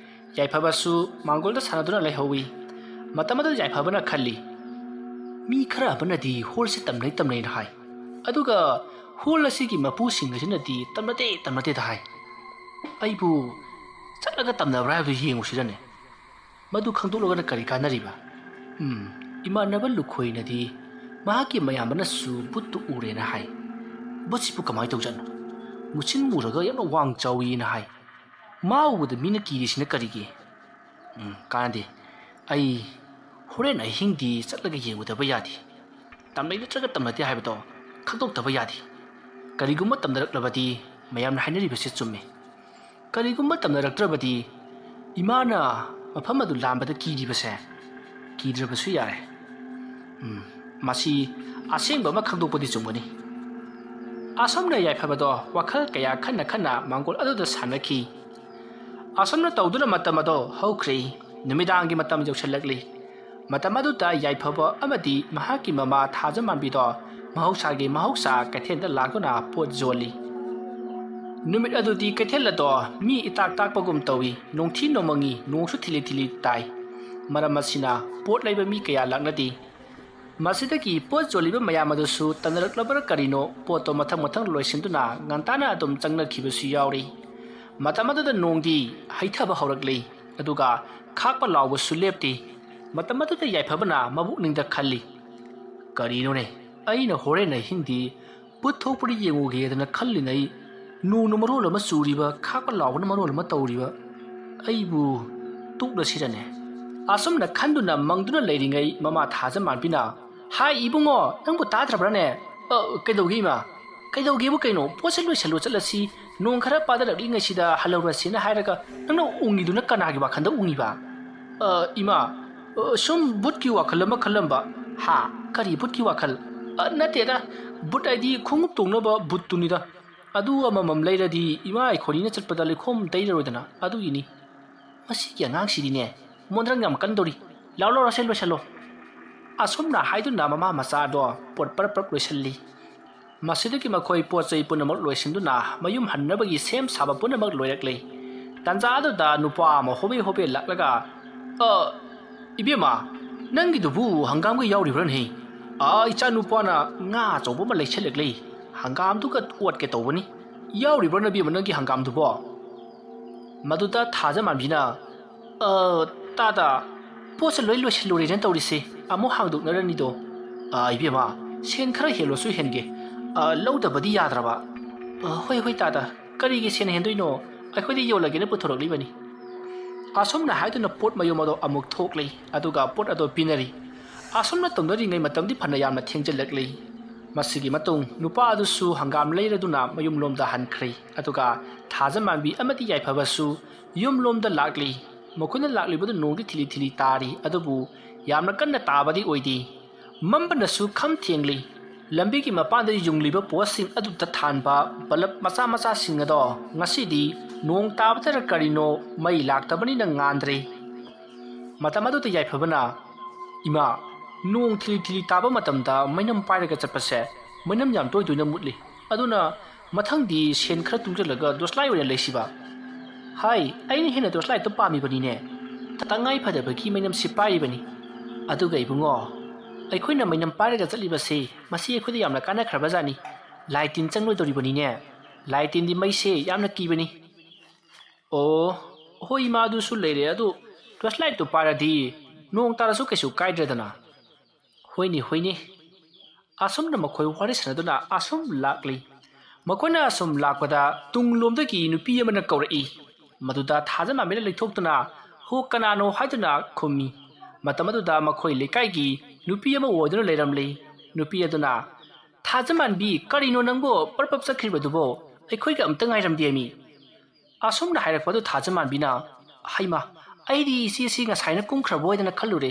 ꯌꯥꯏꯐꯕꯁꯨ ꯃꯥꯡꯒꯣꯜꯗ ꯁꯥꯟꯅꯗꯨꯅ ꯂꯩꯍꯧꯏ꯫ ꯃꯇꯝ ꯑꯗꯨꯗ ꯌꯥꯏꯐꯕꯅ ꯈꯜꯂꯤ, "ꯃꯤ ꯈꯔ ꯑꯃꯅꯗꯤ ꯍꯣꯜꯁꯦ ꯇꯝꯅꯩ ꯇꯝꯅꯩꯅ ꯍꯥꯏ, ꯑꯗꯨꯒ ꯍꯣꯜ ꯑꯁꯤꯒꯤ ꯃꯄꯨꯁꯤꯡ ꯑꯁꯤꯅꯗꯤ ꯇꯝꯅꯗꯦ ꯇꯝꯅꯗꯦꯗ ꯍꯥꯏ꯫ ꯑꯩꯕꯨ ꯆꯠꯂꯒ ꯇꯝꯅꯕ꯭ꯔꯥ ꯍꯥꯏꯕꯗꯨ ꯌꯦꯡꯉꯨꯁꯤꯔꯅꯦ? ꯃꯗꯨ ꯈꯪꯗꯣꯛꯂꯒꯅ ꯀꯔꯤ ꯀꯥꯟꯅꯔꯤꯕ?" ꯎꯝ, ꯏꯃꯥꯟꯅꯕ ꯂꯨꯈꯣꯏꯅꯗꯤ ꯃꯍꯥꯛꯀꯤ ꯃꯌꯥꯝꯕꯅꯁꯨ ꯕꯨꯠꯇꯨ ꯎꯔꯦꯅ ꯍꯥꯏ꯫ "ꯕꯨꯠꯁꯤꯕꯨ ꯀꯃꯥꯏꯅ ꯇꯧꯖꯥꯠꯅꯣ? ꯃꯨꯁꯤꯟ ꯃꯨꯔꯒ ꯌꯥꯝꯅ ꯋꯥꯡ ꯆꯥꯎꯋꯤꯅ ꯍꯥꯏ꯫ ꯃꯥ ꯎꯕꯗ ꯃꯤꯅ ꯀꯤꯔꯤꯁꯤꯅ ꯀꯔꯤꯒꯤ? ꯎꯝ, ꯀꯥꯟꯅꯗꯦ꯫ ꯑꯩ ꯍꯣꯔꯦꯟ ꯑꯍꯤꯡꯗꯤ ꯆꯠꯂꯒ ꯌꯦꯡꯉꯨꯗꯕ ꯌꯥꯗꯦ꯫ ꯇꯝꯅꯩ ꯅꯠꯇ꯭ꯔꯒ ꯇꯝꯅꯗꯦ ꯍꯥꯏꯕꯗꯣ ꯈꯪꯗꯣꯛꯇꯕ ꯌꯥꯗꯦ꯫ ꯀꯔꯤꯒꯨꯝꯕ ꯇꯝꯅꯔꯛꯂꯕꯗꯤ ꯃꯌꯥꯝꯅ ꯍꯥꯏꯅꯔꯤꯕꯁꯦ ꯆꯨꯝꯃꯤ꯫ ꯀꯔꯤꯒꯨꯝꯕ ꯇꯝꯅꯔꯛꯇ꯭ꯔꯕꯗꯤ ꯏꯃꯥꯅ ꯃꯐꯝ ꯑꯗꯨ ꯂꯥꯝꯕꯗ ꯀꯤꯔꯤꯕꯁꯦ ꯀꯤꯗ꯭ꯔꯕꯁꯨ ꯌꯥꯔꯦ꯫ ꯎꯝ, ꯃꯁꯤ ꯑꯁꯦꯡꯕ ꯑꯃ ꯈꯪꯗꯣꯛꯄꯗꯤ ꯆꯨꯝꯒꯅꯤ꯫" ꯑꯁꯨꯝꯅ ꯌꯥꯏꯐꯕꯗꯣ ꯋꯥꯈꯜ ꯀꯌꯥ ꯈꯟꯅ ꯈꯟꯅ ꯃꯥꯡꯒꯣꯜ ꯑꯗꯨꯗ ꯁꯥꯟꯅꯈꯤ꯫ ꯑꯁꯨꯝꯅ ꯇꯧꯗꯨꯅ ꯃꯇꯝ ꯑꯗꯣ ꯍꯧꯈ꯭ꯔꯦ꯫ ꯅꯨꯃꯤꯗꯥꯡꯒꯤ ꯃꯇꯝ ꯌꯧꯁꯤꯜꯂꯛꯂꯤ꯫ ꯃꯇꯝ ꯑꯗꯨꯗ ꯌꯥꯏꯐꯕ ꯑꯃꯗꯤ ꯃꯍꯥꯛꯀꯤ ꯃꯃꯥ ꯊꯥꯖꯃꯥꯟꯕꯤꯗꯣ ꯃꯍꯧꯁꯥꯒꯤ ꯃꯍꯧꯁꯥ ꯀꯩꯊꯦꯜꯗ ꯂꯥꯛꯇꯨꯅ ꯄꯣꯠ ꯌꯣꯜꯂꯤ꯫ ꯅꯨꯃꯤꯠ ꯑꯗꯨꯗꯤ ꯀꯩꯊꯦꯜ ꯑꯗꯣ ꯃꯤ ꯏꯇꯥꯛ ꯇꯥꯛꯄꯒꯨꯝ ꯇꯧꯏ꯫ ꯅꯣꯡꯊꯤ ꯅꯣꯡꯃꯪꯉꯤ, ꯅꯣꯡꯁꯨ ꯊꯤꯂꯤ ꯊꯤꯂꯤ ꯇꯥꯏ꯫ ꯃꯔꯝ ꯑꯁꯤꯅ ꯄꯣꯠ ꯂꯩꯕ ꯃꯤ ꯀꯌꯥ ꯂꯥꯛꯅꯗꯦ꯫ ꯃꯁꯤꯗꯒꯤ ꯄꯣꯠ ꯌꯣꯜꯂꯤꯕ ꯃꯌꯥꯝ ꯑꯗꯨꯁꯨ ꯇꯟꯅꯔꯛꯂꯕ꯭ꯔꯥ ꯀꯔꯤꯅꯣ, ꯄꯣꯠꯇꯣ ꯃꯊꯪ ꯃꯊꯪ ꯂꯣꯏꯁꯤꯟꯗꯨꯅ ꯉꯟꯇꯥꯅ ꯑꯗꯨꯝ ꯆꯪꯅꯈꯤꯕꯁꯨ ꯌꯥꯎꯔꯤ꯫ ꯃꯇꯝ ꯑꯗꯨꯗ ꯅꯣꯡꯗꯤ ꯍꯩꯊꯕ ꯍꯧꯔꯛꯂꯤ, ꯑꯗꯨꯒ ꯈꯥꯛꯄ ꯂꯥꯎꯕꯁꯨ ꯂꯦꯞꯇꯦ꯫ ꯃꯇꯝ ꯑꯗꯨꯗ ꯌꯥꯏꯐꯕꯅ ꯃꯕꯨꯛꯅꯤꯡꯗ ꯈꯜꯂꯤ, "ꯀꯔꯤꯅꯣꯅꯦ, ꯑꯩꯅ ꯍꯣꯔꯦꯟ ꯑꯍꯤꯡꯗꯤ ꯕꯨꯠ ꯊꯣꯛꯄꯗ ꯌꯦꯡꯉꯨꯒꯦꯗꯅ ꯈꯜꯂꯤꯉꯩ, ꯅꯣꯡꯅ ꯃꯔꯣꯜ ꯑꯃ ꯆꯨꯔꯤꯕ, ꯈꯥꯛꯄ ꯂꯥꯎꯕꯅ ꯃꯔꯣꯜ ꯑꯃ ꯇꯧꯔꯤꯕ, ꯑꯩꯕꯨ ꯇꯣꯛꯂꯁꯤꯔꯅꯦ?" ꯑꯁꯨꯝꯅ ꯈꯟꯗꯨꯅ ꯃꯪꯗꯨꯅ ꯂꯩꯔꯤꯉꯩ ꯃꯃꯥ ꯊꯥꯖꯃꯥꯟꯕꯤꯅ, "ꯍꯥꯏ ꯏꯕꯨꯡꯉꯣ, ꯅꯪꯕꯨ ꯇꯥꯗ꯭ꯔꯕ꯭ꯔꯥꯅꯦ? ꯑ, ꯀꯩꯗꯧꯒꯦ ꯏꯃꯥ? ꯀꯩꯗꯧꯒꯦꯕꯨ ꯀꯩꯅꯣ? ꯄꯣꯠꯁꯦ ꯂꯣꯏꯁꯜꯂꯨ ꯆꯠꯂꯁꯤ, ꯅꯣꯡ ꯈꯔ ꯄꯥꯗꯔꯛꯂꯤꯉꯩꯁꯤꯗ ꯍꯜꯍꯧꯔꯁꯤꯅ ꯍꯥꯏꯔꯒ ꯅꯪꯅ ꯎꯪꯉꯤꯗꯨꯅ ꯀꯅꯥꯒꯤ ꯋꯥꯈꯜꯗ ꯎꯪꯉꯤꯕ?" "ꯑ, ꯏꯃꯥ, ꯑ, ꯁꯨꯝ ꯕꯨꯠꯀꯤ ꯋꯥꯈꯜ ꯑꯃ ꯈꯜꯂꯝꯕ꯫" "ꯍꯥ? ꯀꯔꯤ ꯕꯨꯠꯀꯤ ꯋꯥꯈꯜ?" "ꯑ, ꯅꯠꯇꯦꯗ, ꯕꯨꯠ ꯍꯥꯏꯗꯤ ꯈꯣꯡꯎꯞ ꯇꯣꯡꯅꯕ ꯕꯨꯠꯇꯨꯅꯤꯗ꯫ ꯑꯗꯨ ꯑꯃꯃꯝ ꯂꯩꯔꯗꯤ ꯏꯃꯥ ꯑꯩꯈꯣꯏꯅꯤꯅ ꯆꯠꯄꯗ ꯂꯩꯈꯣꯝ ꯇꯩꯔꯔꯣꯏꯗꯅ, ꯑꯗꯨꯒꯤꯅꯤ꯫ ꯃꯁꯤꯒꯤ ꯑꯉꯥꯡꯁꯤꯗꯤꯅꯦ, ꯃꯣꯟꯗ꯭ꯔꯪ ꯌꯥꯝ ꯀꯟꯗꯧꯔꯤ꯫ ꯂꯥꯎ ꯂꯥꯎ, ꯂꯣꯏꯁꯜ ꯂꯣꯏꯁꯜꯂꯣ꯫" ꯑꯁꯨꯝꯅ ꯍꯥꯏꯗꯨꯅ ꯃꯃꯥ ꯃꯆꯥꯗꯣ ꯄꯣꯠ ꯄꯔꯞ ꯄꯔꯞ ꯂꯣꯏꯁꯜꯂꯤ꯫ ꯃꯁꯤꯗꯒꯤ ꯃꯈꯣꯏ ꯄꯣꯠ ꯆꯩ ꯄꯨꯝꯅꯃꯛ ꯂꯣꯏꯁꯤꯟꯗꯨꯅ ꯃꯌꯨꯝ ꯍꯟꯅꯕꯒꯤ ꯁꯦꯝ ꯁꯥꯕ ꯄꯨꯝꯅꯃꯛ ꯂꯣꯏꯔꯛꯂꯦ꯫ ꯇꯥꯟꯖꯥ ꯑꯗꯨꯗ ꯅꯨꯄꯥ ꯑꯃ ꯍꯣꯕꯦ ꯍꯣꯕꯦ ꯂꯥꯛꯂꯒ, "ꯑ, "ꯏꯕꯦꯝꯃ, ꯅꯪꯒꯤꯗꯨꯕꯨ ꯍꯪꯒꯥꯝꯒ ꯌꯥꯎꯔꯤꯕ꯭ꯔꯥꯅꯦ? ꯑꯥ, ꯏꯆꯥ ꯅꯨꯄꯥꯅ ꯉꯥ ꯑꯆꯧꯕ ꯑꯃ ꯂꯩꯁꯜꯂꯛꯂꯦ, ꯍꯪꯒꯥꯝꯗꯨꯒ ꯑꯣꯠꯀꯦ ꯇꯧꯕꯅꯤ꯫ ꯌꯥꯎꯔꯤꯕ꯭ꯔꯥ ꯅꯕꯦꯝꯃ ꯅꯪꯒꯤ ꯍꯪꯒꯥꯝꯗꯨꯕꯣ?" ꯃꯗꯨꯗ ꯊꯥꯖꯃꯥꯟꯕꯤꯅ, "ꯑ, ꯇꯥꯗ, ꯄꯣꯠꯁꯦ ꯂꯣꯏ ꯂꯣꯏꯁꯤꯜꯂꯨꯔꯦꯅ ꯇꯧꯔꯤꯁꯦ, ꯑꯃꯨꯛ ꯍꯥꯡꯗꯣꯛꯅꯔꯅꯤꯗꯣ꯫ ꯑ, ꯏꯕꯦꯝꯃ, ꯁꯦꯟ ꯈꯔ ꯍꯦꯜꯂꯁꯨ ꯍꯦꯟꯒꯦ꯫ ꯑ, ꯂꯧꯗꯕꯗꯤ ꯌꯥꯗ꯭ꯔꯕ?" "ꯑ, ꯍꯣꯏ, ꯍꯣꯏ, ꯇꯥꯗ, ꯀꯔꯤꯒꯤ ꯁꯦꯟ ꯍꯦꯟꯗꯣꯏꯅꯣ? ꯑꯩꯈꯣꯏꯗꯤ ꯌꯣꯜꯂꯒꯦꯅ ꯄꯨꯊꯣꯔꯛꯂꯤꯕꯅꯤ꯫" ꯑꯁꯨꯝꯅ ꯍꯥꯏꯗꯨꯅ ꯄꯣꯠ ꯃꯌꯨꯝ ꯑꯗꯣ ꯑꯃꯨꯛ ꯊꯣꯛꯂꯤ, ꯑꯗꯨꯒ ꯄꯣꯠ ꯑꯗꯣ ꯄꯤꯅꯔꯤ꯫ ꯑꯁꯨꯝꯅ ꯇꯧꯅꯔꯤꯉꯩ ꯃꯇꯝꯗꯤ ꯐꯅ ꯌꯥꯝꯅ ꯊꯦꯡꯖꯤꯜꯂꯛꯂꯤ꯫ ꯃꯁꯤꯒꯤ ꯃꯇꯨꯡ ꯅꯨꯄꯥ ꯑꯗꯨꯁꯨ ꯍꯪꯒꯥꯝ ꯂꯩꯔꯗꯨꯅ ꯃꯌꯨꯝꯂꯣꯝꯗ ꯍꯟꯈ꯭ꯔꯦ, ꯑꯗꯨꯒ ꯊꯥꯖꯃꯥꯟꯕꯤ ꯑꯃꯗꯤ ꯌꯥꯏꯐꯕꯁꯨ ꯌꯨꯝꯂꯣꯝꯗ ꯂꯥꯛꯂꯤ꯫ ꯃꯈꯣꯏꯅ ꯂꯥꯛꯂꯤꯕꯗꯨ ꯅꯣꯡꯗꯤ ꯊꯤꯂꯤ ꯊꯤꯂꯤ ꯇꯥꯔꯤ, ꯑꯗꯨꯕꯨ ꯌꯥꯝꯅ ꯀꯟꯅ ꯇꯥꯕꯗꯤ ꯑꯣꯏꯗꯦ꯫ ꯃꯝꯕꯅꯁꯨ ꯈꯝ ꯊꯦꯡꯂꯤ꯫ ꯂꯝꯕꯤꯒꯤ ꯃꯄꯥꯟꯗ ꯌꯨꯡꯂꯤꯕ ꯄꯣꯁꯁꯤꯡ ꯑꯗꯨꯗ ꯊꯥꯟꯕ ꯕꯂꯕ ꯃꯆꯥ ꯃꯆꯥꯁꯤꯡ ꯑꯗꯣ ꯉꯁꯤꯗꯤ ꯅꯣꯡ ꯇꯥꯕꯗꯔ ꯀꯔꯤꯅꯣ ꯃꯩ ꯂꯥꯛꯇꯕꯅꯤꯅ ꯉꯥꯟꯗ꯭ꯔꯦ꯫ ꯃꯇꯝ ꯑꯗꯨꯗ ꯌꯥꯏꯐꯕꯅ, "ꯏꯃꯥ, ꯅꯣꯡ ꯊꯤꯂꯤ ꯊꯤꯂꯤ ꯇꯥꯕ ꯃꯇꯝꯗ ꯃꯩꯅꯝ ꯄꯥꯏꯔꯒ ꯆꯠꯄꯁꯦ ꯃꯩꯅꯝ ꯌꯥꯝ ꯇꯣꯏ ꯇꯣꯏꯅ ꯃꯨꯠꯂꯤ꯫ ꯑꯗꯨꯅ ꯃꯊꯪꯗꯤ ꯁꯦꯟ ꯈꯔ ꯇꯨꯡꯁꯤꯜꯂꯒ ꯗꯣꯁꯂꯥꯏ ꯑꯣꯏꯅ ꯂꯩꯁꯤꯕ?" "ꯍꯥꯏ, ꯑꯩꯅ ꯍꯦꯟꯅ ꯗꯣꯁꯂꯥꯏꯠꯇꯣ ꯄꯥꯝꯃꯤꯕꯅꯤꯅꯦ꯫ ꯇꯉꯥꯏ ꯐꯗꯕꯒꯤ ꯃꯩꯅꯝꯁꯤ ꯄꯥꯏꯔꯤꯕꯅꯤ꯫ ꯑꯗꯨꯒ ꯏꯕꯨꯡꯉꯣ, ꯑꯩꯈꯣꯏꯅ ꯃꯩꯅꯝ ꯄꯥꯏꯔꯒ ꯆꯠꯂꯤꯕꯁꯤ ꯃꯁꯤ ꯑꯩꯈꯣꯏꯗ ꯌꯥꯝꯅ ꯀꯥꯟꯅꯈ꯭ꯔꯕ ꯖꯥꯠꯅꯤ꯫ ꯂꯥꯏ ꯇꯤꯟ ꯆꯪꯂꯣꯏꯗꯧꯔꯤꯕꯅꯤꯅꯦ꯫ ꯂꯥꯏ ꯇꯤꯟꯗꯤ ꯃꯩꯁꯦ ꯌꯥꯝꯅ ꯀꯤꯕꯅꯤ꯫" "ꯑꯣ, ꯍꯣꯏ, ꯏꯃꯥ, ꯑꯗꯨꯁꯨ ꯂꯩꯔꯦ꯫ ꯑꯗꯨ ꯇꯣꯔꯆ ꯂꯥꯏꯠꯇꯨ ꯄꯥꯏꯔꯗꯤ ꯅꯣꯡ ꯇꯥꯔꯁꯨ ꯀꯩꯁꯨ ꯀꯥꯏꯗ꯭ꯔꯦꯗꯅ꯫" "ꯍꯣꯏꯅꯦ, ꯍꯣꯏꯅꯦ꯫" ꯑꯁꯨꯝꯅ ꯃꯈꯣꯏ ꯋꯥꯔꯤ ꯁꯥꯟꯅꯗꯨꯅ ꯑꯁꯨꯝ ꯂꯥꯛꯂꯤ꯫ ꯃꯈꯣꯏꯅ ꯑꯁꯨꯝ ꯂꯥꯛꯄꯗ ꯇꯨꯡꯂꯣꯝꯗꯒꯤ ꯅꯨꯄꯤ ꯑꯃꯅ ꯀꯧꯔꯛꯏ꯫ ꯃꯗꯨꯗ ꯊꯥꯖꯃꯥꯟꯕꯤꯅ ꯂꯩꯊꯣꯛꯇꯨꯅ, "ꯍꯣ, ꯀꯅꯥꯅꯣ?" ꯍꯥꯏꯗꯨꯅ ꯈꯨꯝꯃꯤ꯫ ꯃꯇꯝ ꯑꯗꯨꯗ ꯃꯈꯣꯏ ꯂꯩꯀꯥꯏꯒꯤ ꯅꯨꯄꯤ ꯑꯃ ꯑꯣꯏꯗꯨꯅ ꯂꯩꯔꯝꯂꯤ꯫ ꯅꯨꯄꯤ ꯑꯗꯨꯅ, "ꯊꯥꯖꯃꯥꯟꯕꯤ, ꯀꯔꯤꯅꯣ ꯅꯪꯕꯨ ꯄꯔꯞ ꯄꯔꯞ ꯆꯠꯈ꯭ꯔꯤꯕꯗꯨꯕꯣ? ꯑꯩꯈꯣꯏꯒ ꯑꯝꯇ ꯉꯥꯏꯔꯝꯗꯦꯃꯤ꯫" ꯑꯁꯨꯝꯅ ꯍꯥꯏꯔꯛꯄꯗꯨ ꯊꯥꯖꯃꯥꯟꯕꯤꯅ, "ꯍꯩꯃꯥ, ꯑꯩꯗꯤ ꯏꯆꯦꯁꯤ ꯉꯁꯥꯏꯅ ꯀꯨꯝꯈ꯭ꯔꯕ ꯑꯣꯏꯗꯅ ꯈꯜꯂꯨꯔꯦ꯫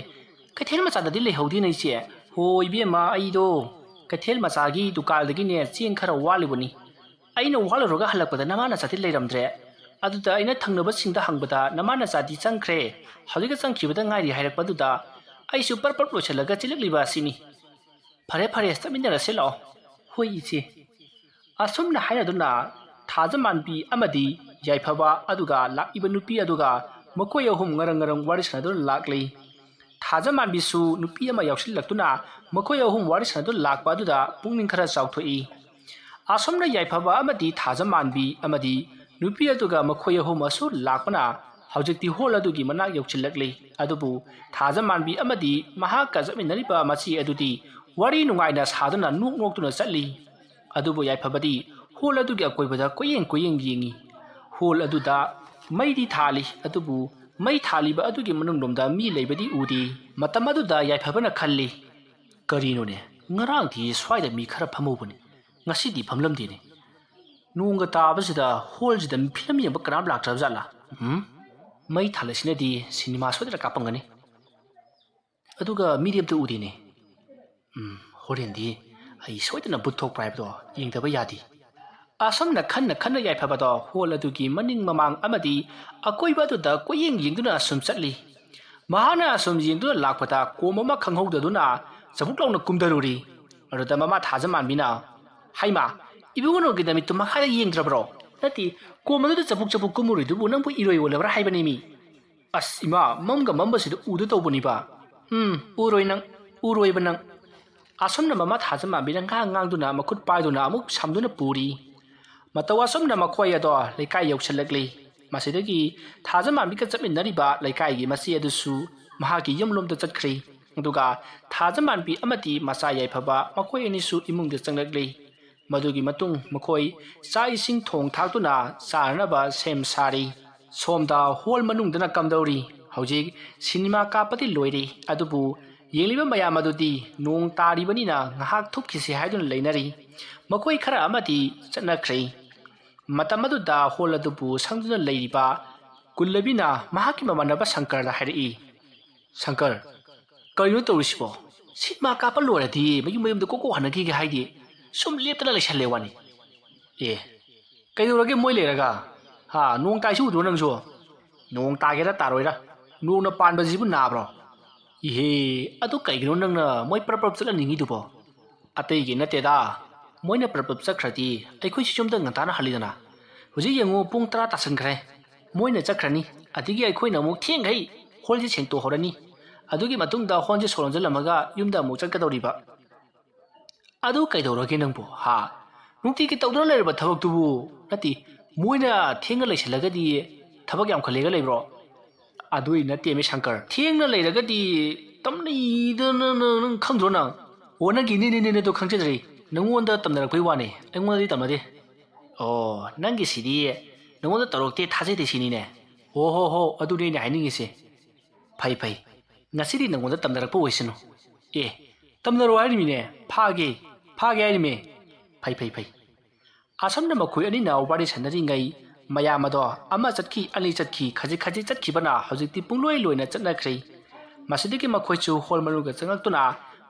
ꯀꯩꯊꯦꯜ ꯃꯆꯥꯗꯗꯤ ꯂꯩꯍꯧꯗꯦꯅ ꯏꯆꯦ?" "ꯍꯣ ꯏꯕꯦꯝꯃ, ꯑꯩꯗꯣ ꯀꯩꯊꯦꯜ ꯃꯆꯥꯒꯤ ꯗꯨꯀꯥꯟꯗꯒꯤꯅꯦ ꯆꯦꯡ ꯈꯔ ꯋꯥꯠꯂꯨꯕꯅꯤ꯫ ꯑꯩꯅ ꯋꯥꯠꯂꯨꯔꯒ ꯍꯜꯂꯛꯄꯗ ꯅꯃꯥ ꯅꯆꯥꯗꯤ ꯂꯩꯔꯝꯗ꯭ꯔꯦ꯫ ꯑꯗꯨꯗ ꯑꯩꯅ ꯊꯪꯅꯕꯁꯤꯡꯗ ꯍꯪꯕꯗ ꯅꯃꯥ ꯅꯆꯥꯗꯤ ꯆꯪꯈ꯭ꯔꯦ, ꯍꯧꯖꯤꯛꯇ ꯆꯪꯈꯤꯕꯗ ꯉꯥꯏꯔꯤ ꯍꯥꯏꯔꯛꯄꯗꯨꯗ ꯑꯩꯁꯨ ꯄꯔꯞ ꯄꯔꯞ ꯂꯣꯏꯁꯤꯜꯂꯒ ꯆꯦꯜꯂꯛꯂꯤꯕ ꯑꯁꯤꯅꯤ꯫" "ꯐꯔꯦ, ꯐꯔꯦ, ꯆꯠꯃꯤꯟꯅꯔꯁꯦ ꯂꯥꯛꯑꯣ꯫" "ꯍꯣꯏ ꯏꯆꯦ꯫" ꯑꯁꯨꯝꯅ ꯍꯥꯏꯅꯗꯨꯅ ꯊꯥꯖꯃꯥꯟꯕꯤ ꯑꯃꯗꯤ ꯌꯥꯏꯐꯕ ꯑꯗꯨꯒ ꯂꯥꯛꯏꯕ ꯅꯨꯄꯤ ꯑꯗꯨꯒ ꯃꯈꯣꯏ ꯑꯍꯨꯝ ꯉꯔꯪ ꯉꯔꯪ ꯋꯥꯔꯤ ꯁꯥꯟꯅꯗꯨꯅ ꯂꯥꯛꯂꯤ꯫ ꯊꯥꯖꯃꯥꯟꯕꯤꯁꯨ ꯅꯨꯄꯤ ꯑꯃ ꯌꯥꯎꯁꯤꯜꯂꯛꯇꯨꯅ ꯃꯈꯣꯏ ꯑꯍꯨꯝ ꯋꯥꯔꯤ ꯁꯥꯟꯅꯗꯨꯅ ꯂꯥꯛꯄ ꯑꯗꯨꯗ ꯄꯨꯛꯅꯤꯡ ꯈꯔ ꯆꯥꯎꯊꯣꯛꯏ꯫ ꯑꯁꯨꯝꯅ ꯌꯥꯏꯐꯕ ꯑꯃꯗꯤ ꯊꯥꯖꯃꯥꯟꯕꯤ ꯑꯃꯗꯤ ꯅꯨꯄꯤ ꯑꯗꯨꯒ ꯃꯈꯣꯏ ꯑꯍꯨꯝ ꯑꯁꯨ ꯂꯥꯛꯄꯅ ꯍꯧꯖꯤꯛꯇꯤ ꯍꯣꯜ ꯑꯗꯨꯒꯤ ꯃꯅꯥꯛ ꯌꯧꯁꯤꯜꯂꯛꯂꯤ꯫ ꯑꯗꯨꯕꯨ ꯊꯥꯖꯃꯥꯟꯕꯤ ꯑꯃꯗꯤ ꯃꯍꯥꯛꯀ ꯆꯠꯃꯤꯟꯅꯔꯤꯕ ꯃꯆꯦ ꯑꯗꯨꯗꯤ ꯋꯥꯔꯤ ꯅꯨꯡꯉꯥꯏꯅ ꯁꯥꯗꯨꯅ ꯅꯣꯛ ꯅꯣꯛꯇꯨꯅ ꯆꯠꯂꯤ꯫ ꯑꯗꯨꯕꯨ ꯌꯥꯏꯐꯕꯗꯤ ꯍꯣꯜ ꯑꯗꯨꯒꯤ ꯑꯀꯣꯏꯕꯗ ꯀꯣꯏꯌꯦꯡ ꯀꯣꯏꯌꯦꯡ ꯌꯦꯡꯏ꯫ ꯍꯣꯜ ꯑꯗꯨꯗ ꯃꯩꯗꯤ ꯊꯥꯜꯂꯤ, ꯑꯗꯨꯕꯨ ꯃꯩ ꯊꯥꯜꯂꯤꯕ ꯑꯗꯨꯒꯤ ꯃꯅꯨꯡꯂꯣꯝꯗ ꯃꯤ ꯂꯩꯕꯗꯤ ꯎꯗꯦ꯫ ꯃꯇꯝ ꯑꯗꯨꯗ ꯌꯥꯏꯐꯕꯅ ꯈꯜꯂꯤ, "ꯀꯔꯤꯅꯣꯅꯦ, ꯉꯔꯥꯡꯗꯤ ꯁ꯭ꯋꯥꯏꯗ ꯃꯤ ꯈꯔ ꯐꯝꯍꯧꯕꯅꯤ, ꯉꯁꯤꯗꯤ ꯐꯝꯂꯝꯗꯦꯅꯦ꯫ ꯅꯣꯡꯒ ꯇꯥꯕꯁꯤꯗ ꯍꯣꯜꯁꯤꯗ ꯐꯤꯂꯝ ꯌꯦꯡꯕ ꯀꯅꯥꯝ ꯂꯥꯛꯇ꯭ꯔꯕ ꯖꯥꯠꯂꯥ? ꯎꯝ? ꯃꯩ ꯊꯥꯜꯂꯤꯁꯤꯅꯗꯤ ꯁꯤꯅꯦꯃꯥ ꯁꯣꯏꯗꯅ ꯀꯥꯞꯄꯝꯒꯅꯤ꯫ ꯑꯗꯨꯒ ꯃꯤꯗꯤ ꯑꯝꯇ ꯎꯗꯦꯅꯦ꯫ ꯎꯝ, ꯍꯣꯔꯦꯟꯗꯤ ꯑꯩ ꯁꯣꯏꯗꯅ ꯚꯨꯠ ꯊꯣꯛꯄ꯭ꯔꯥ ꯍꯥꯏꯕꯗꯣ ꯌꯦꯡꯗꯕ ꯌꯥꯗꯦ"꯫ ꯑꯁꯨꯝꯅ ꯈꯟꯅ ꯈꯟꯅ ꯌꯥꯏꯐꯕꯗꯣ ꯍꯣꯜ ꯑꯗꯨꯒꯤ ꯃꯅꯤꯡ ꯃꯃꯥꯡ ꯑꯃꯗꯤ ꯑꯀꯣꯏꯕ ꯑꯗꯨꯗ ꯀꯣꯏꯌꯦꯡ ꯌꯦꯡꯗꯨꯅ ꯑꯁꯨꯝ ꯆꯠꯂꯤ꯫ ꯃꯍꯥꯛꯅ ꯑꯁꯨꯝ ꯌꯦꯡꯗꯨꯅ ꯂꯥꯛꯄꯗ ꯀꯣꯝ ꯑꯃ ꯈꯪꯍꯧꯗꯗꯨꯅ ꯆꯕꯨꯛ ꯂꯥꯎꯅ ꯀꯨꯝꯊꯔꯨꯔꯤ꯫ ꯑꯗꯨꯗ ꯃꯃꯥ ꯊꯥꯖꯃꯥꯟꯕꯤꯅ, "ꯍꯩꯃꯥ, ꯏꯕꯨꯡꯉꯣꯒꯤ ꯅꯨꯃꯤꯠꯇꯨ ꯃꯈꯥꯗ ꯌꯦꯡꯗ꯭ꯔꯕ꯭ꯔꯣ? ꯅꯠꯇꯦ, ꯀꯣꯝ ꯑꯗꯨꯗ ꯆꯕꯨꯛ ꯆꯕꯨꯛ ꯀꯨꯝꯃꯨꯔꯤꯗꯨꯕꯨ ꯅꯪꯕꯨ ꯏꯔꯣꯏ ꯑꯣꯜꯂꯕ꯭ꯔꯥ ꯍꯥꯏꯕꯅꯤ ꯃꯤ"꯫ "ꯑꯁ ꯏꯃꯥ, ꯃꯝꯒ ꯃꯝꯕꯁꯤꯗ ꯎꯗ ꯇꯧꯕꯅꯤꯕ"꯫ "ꯎꯝ, ꯎꯔꯣꯏ ꯅꯪ, ꯎꯔꯣꯏꯕ ꯅꯪ"꯫ ꯑꯁꯨꯝꯅ ꯃꯃꯥ ꯊꯥꯖꯃꯥꯟꯕꯤꯅ ꯉꯥꯡ ꯉꯥꯡꯗꯨꯅ ꯃꯈꯨꯠ ꯄꯥꯏꯗꯨꯅ ꯑꯃꯨꯛ ꯁꯝꯗꯨꯅ ꯄꯨꯔꯤ꯫ ꯃꯇꯧ ꯑꯁꯨꯝꯅ ꯃꯈꯣꯏ ꯑꯗꯣ ꯂꯩꯀꯥꯏ ꯌꯧꯁꯤꯜꯂꯛꯂꯤ꯫ ꯃꯁꯤꯗꯒꯤ ꯊꯥꯖꯃꯥꯟꯕꯤꯒ ꯆꯠꯃꯤꯟꯅꯔꯤꯕ ꯂꯩꯀꯥꯏꯒꯤ ꯃꯆꯦ ꯑꯗꯨꯁꯨ ꯃꯍꯥꯛꯀꯤ ꯌꯨꯝꯂꯣꯝꯗ ꯆꯠꯈ꯭ꯔꯤ꯫ ꯑꯗꯨꯒ ꯊꯥꯖꯃꯥꯟꯕꯤ ꯑꯃꯗꯤ ꯃꯆꯥ ꯌꯥꯏꯐꯕ ꯃꯈꯣꯏ ꯑꯅꯤꯁꯨ ꯏꯃꯨꯡꯗ ꯆꯪꯂꯛꯂꯤ꯫ ꯃꯗꯨꯒꯤ ꯃꯇꯨꯡ ꯃꯈꯣꯏ ꯆꯥꯛ ꯏꯁꯤꯡ ꯊꯣꯡ ꯊꯥꯛꯇꯨꯅ ꯆꯥꯅꯅꯕ ꯁꯦꯝ ꯁꯥꯔꯤ꯫ ꯁꯣꯝꯗ ꯍꯣꯜ ꯃꯅꯨꯡꯗꯅ ꯀꯝꯗꯧꯔꯤ? ꯍꯧꯖꯤꯛ ꯁꯤꯅꯦꯃꯥ ꯀꯥꯞꯄꯗꯤ ꯂꯣꯏꯔꯦ, ꯑꯗꯨꯕꯨ ꯌꯦꯡꯂꯤꯕ ꯃꯌꯥꯝ ꯑꯗꯨꯗꯤ ꯅꯣꯡ ꯇꯥꯔꯤꯕꯅꯤꯅ ꯉꯥꯏꯍꯥꯛ ꯊꯨꯞꯈꯤꯁꯤ ꯍꯥꯏꯗꯨꯅ ꯂꯩꯅꯔꯤ꯫ ꯃꯈꯣꯏ ꯈꯔ ꯑꯃꯗꯤ ꯆꯠꯅꯈ꯭ꯔꯦ꯫ ꯃꯇꯝ ꯑꯗꯨꯗ ꯍꯣꯜ ꯑꯗꯨꯕꯨ ꯁꯪꯗꯨꯅ ꯂꯩꯔꯤꯕ ꯀꯨꯜꯂꯕꯤꯅ ꯃꯍꯥꯛꯀꯤ ꯃꯃꯥꯟꯅꯕ ꯁꯪꯀꯔꯗ ꯍꯥꯏꯔꯛꯏ, "ꯁꯪꯀꯔ, ꯀꯔꯤꯅꯣ ꯇꯧꯔꯤꯁꯤꯕꯣ? ꯁꯤꯅꯦꯃꯥ ꯀꯥꯞꯄ ꯂꯣꯏꯔꯗꯤ ꯃꯌꯨꯝ ꯃꯌꯨꯝꯗ ꯀꯣꯛ ꯀꯣꯛ ꯍꯟꯅꯈꯤꯒꯦ ꯍꯥꯏꯗꯤ ꯁꯨꯝ ꯂꯦꯞꯇꯅ ꯂꯩꯁꯜꯂꯦ ꯋꯥꯅꯤ"꯫ "ꯑꯦ, ꯀꯩꯗꯧꯔꯒꯦ ꯃꯣꯏ ꯂꯩꯔꯒ? ꯍꯥ, ꯅꯣꯡ ꯇꯥꯏꯁꯤ ꯎꯗ꯭ꯔꯣ ꯅꯪꯁꯨ? ꯅꯣꯡ ꯇꯥꯒꯦꯔꯥ ꯇꯥꯔꯣꯏꯔꯥ, ꯅꯣꯡꯅ ꯄꯥꯟꯕꯁꯤꯕꯨ ꯅꯥꯕ꯭ꯔꯣ? ꯏꯍꯦ, ꯑꯗꯨ ꯀꯩꯒꯤꯅꯣ ꯅꯪꯅ ꯃꯣꯏ ꯄ꯭ꯔꯞ ꯄ꯭ꯔꯞ ꯆꯠꯍꯟꯅꯤꯡꯉꯤꯗꯨꯕꯣ?" "ꯑꯇꯩꯒꯤ ꯅꯠꯇꯦꯗ, ꯃꯣꯏꯅ ꯄ꯭ꯔꯞ ꯄ꯭ꯔꯞ ꯆꯠꯈ꯭ꯔꯗꯤ ꯑꯩꯈꯣꯏꯁꯨ ꯌꯨꯝꯗ ꯉꯟꯇꯥꯅ ꯍꯜꯂꯤꯗꯅ꯫ ꯍꯧꯖꯤꯛ ꯌꯦꯡꯉꯨ, ꯄꯨꯡ ꯇꯔꯥ ꯇꯥꯁꯟꯈ꯭ꯔꯦ꯫ ꯃꯣꯏꯅ ꯆꯠꯈ꯭ꯔꯅꯤ, ꯑꯗꯒꯤ ꯑꯩꯈꯣꯏꯅ ꯑꯃꯨꯛ ꯊꯦꯡꯈꯩ ꯍꯣꯜꯁꯦ ꯁꯦꯡꯇꯣꯛꯍꯧꯔꯅꯤ꯫ ꯑꯗꯨꯒꯤ ꯃꯇꯨꯡꯗ ꯍꯣꯟꯁꯦ ꯁꯣ ꯂꯣꯟꯁꯤꯜꯂꯝꯃꯒ ꯌꯨꯝꯗ ꯑꯃꯨꯛ ꯆꯠꯀꯗꯧꯔꯤꯕ꯫ ꯑꯗꯨ ꯀꯩꯗꯧꯔꯒꯦ ꯅꯪꯕꯨ, ꯍꯥ? ꯅꯨꯡꯇꯤꯒꯤ ꯇꯧꯗꯨꯅ ꯂꯩꯔꯕ ꯊꯕꯛꯇꯨꯕꯨ? ꯅꯠꯇꯦ, ꯃꯣꯏꯅ ꯊꯦꯡꯅ ꯂꯩꯁꯤꯜꯂꯒꯗꯤ ꯊꯕꯛ ꯌꯥꯝꯈꯠꯂꯦꯒ ꯂꯩꯕ꯭ꯔꯣ? ꯑꯗꯨꯏ ꯅꯠꯇꯦꯃꯤ ꯁꯪꯀꯔ, ꯊꯦꯡꯅ ꯂꯩꯔꯒꯗꯤ ꯇꯝꯅꯩꯗꯅ ꯅꯪ, ꯅꯪ ꯈꯪꯗ꯭ꯔꯣ ꯅꯪ? ꯑꯣ, ꯅꯪꯒꯤ ꯅꯦ, ꯅꯦ, ꯅꯦ, ꯅꯦꯗꯣ ꯈꯪꯖꯗ꯭ꯔꯤ꯫ ꯅꯪꯉꯣꯟꯗ ꯇꯝꯅꯔꯛꯄꯩ ꯋꯥꯅꯤ, ꯑꯩꯉꯣꯟꯗꯗꯤ ꯇꯝꯅꯗꯦ꯫ ꯑꯣ, ꯅꯪꯒꯤꯁꯤꯗꯤ ꯅꯪꯉꯣꯟꯗ ꯇꯧꯔꯛꯇꯦ, ꯊꯥꯖꯗꯦ ꯁꯤꯅꯤꯅꯦ꯫ ꯍꯣ, ꯍꯣ, ꯍꯣ, ꯑꯗꯨꯅꯦ ꯑꯩꯅ ꯍꯥꯏꯅꯤꯡꯉꯤꯁꯦ꯫ ꯐꯩ, ꯐꯩ꯫ ꯉꯁꯤꯗꯤ ꯅꯪꯉꯣꯟꯗ ꯇꯝꯅꯔꯛꯄ ꯑꯣꯏꯁꯅꯨ꯫ ꯑꯦ, ꯇꯝꯅꯔꯣ ꯍꯥꯏꯔꯤꯃꯤꯅꯦ꯫ ꯐꯥꯒꯦ, ꯐꯥꯒꯦ ꯍꯥꯏꯔꯤꯃꯤ꯫ ꯐꯩ, ꯐꯩ, ꯐꯩ꯫ ꯑꯁꯨꯝꯅ ꯃꯈꯣꯏ ꯑꯅꯤꯅ ꯋꯥꯔꯤ ꯁꯥꯟꯅꯔꯤꯉꯩ ꯃꯌꯥꯝ ꯑꯗꯣ ꯑꯃ ꯆꯠꯈꯤ, ꯑꯅꯤ ꯆꯠꯈꯤ, ꯈꯖꯤꯛ ꯈꯖꯤꯛ ꯆꯠꯈꯤꯕꯅ ꯍꯧꯖꯤꯛꯇꯤ ꯄꯨꯡꯂꯣꯏ ꯂꯣꯏꯅ ꯆꯠꯅꯈ꯭ꯔꯦ꯫ ꯃꯁꯤꯗꯒꯤ ꯃꯈꯣꯏꯁꯨ ꯍꯣꯜ ꯃꯅꯨꯡꯗ ꯆꯪꯂꯛꯇꯨꯅ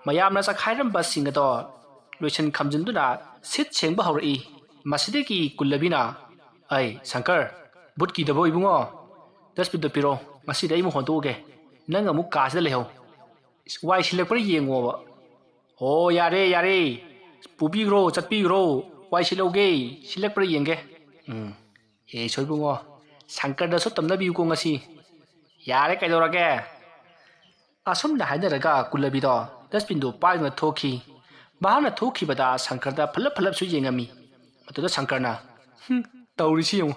ꯃꯌꯥꯝꯅ ꯆꯈꯥꯏꯔꯝꯕꯁꯤꯡ ꯑꯗꯣ ꯂꯣꯏꯁꯤꯟ ꯈꯝꯖꯤꯟꯗꯨꯅ ꯁꯤꯠ ꯁꯦꯡꯕ ꯍꯧꯔꯛꯏ꯫ ꯃꯁꯤꯗꯒꯤ ꯀꯨꯜꯂꯕꯤꯅ, "ꯑꯩ ꯁꯪꯀꯔ, ꯕꯨꯠ ꯀꯤꯗꯕ꯭ꯔꯣ ꯏꯕꯨꯡꯉꯣ? ꯗꯁꯕꯤꯟꯗꯣ ꯄꯤꯔꯣ, ꯉꯁꯤꯗꯤ ꯑꯩ ꯑꯃꯨꯛ ꯍꯣꯟꯗꯣꯛꯎꯒꯦ꯫ ꯅꯪ ꯑꯃꯨꯛ ꯀꯥꯁꯤꯗ ꯂꯩꯍꯧ꯫ ꯏꯁ, ꯋꯥꯏ ꯁꯤꯜꯂꯛꯄ꯭ꯔꯥ ꯌꯦꯡꯉꯣꯕ꯫" "ꯑꯣ, ꯌꯥꯔꯦ, ꯌꯥꯔꯦ꯫ ꯄꯨꯕꯤꯈ꯭ꯔꯣ, ꯆꯠꯄꯤꯈ꯭ꯔꯣ꯫ ꯋꯥꯏ ꯁꯤꯜꯍꯧꯒꯦ꯫ ꯁꯤꯜꯂꯛꯄ꯭ꯔꯥ ꯌꯦꯡꯒꯦ꯫" "ꯎꯝ꯫ ꯑꯦ, ꯁꯣꯏꯕꯨꯡꯉꯣ, ꯁꯪꯀꯔꯗꯁꯨ ꯇꯝꯅꯕꯤꯌꯨꯀꯣ ꯉꯁꯤ꯫" "ꯌꯥꯔꯦ, ꯀꯩꯗꯧꯔꯒꯦ?" ꯑꯁꯨꯝꯅ ꯍꯥꯏꯅꯔꯒ ꯀꯨꯜꯂꯕꯤꯗꯣ ꯗꯁꯕꯤꯟꯗꯨ ꯄꯥꯏꯗꯨꯅ ꯊꯣꯛꯈꯤ꯫ ꯃꯍꯥꯛꯅ ꯊꯣꯛꯈꯤꯕꯗ ꯁꯪꯀꯔꯗ ꯐꯠꯂꯞ ꯐꯠꯂꯞꯁꯨ ꯌꯦꯡꯉꯝꯃꯤ꯫ ꯃꯗꯨꯗ ꯁꯪꯀꯔꯅ, "ꯍꯨꯝ, ꯇꯧꯔꯤꯁꯤ ꯌꯦꯡꯉꯨ꯫"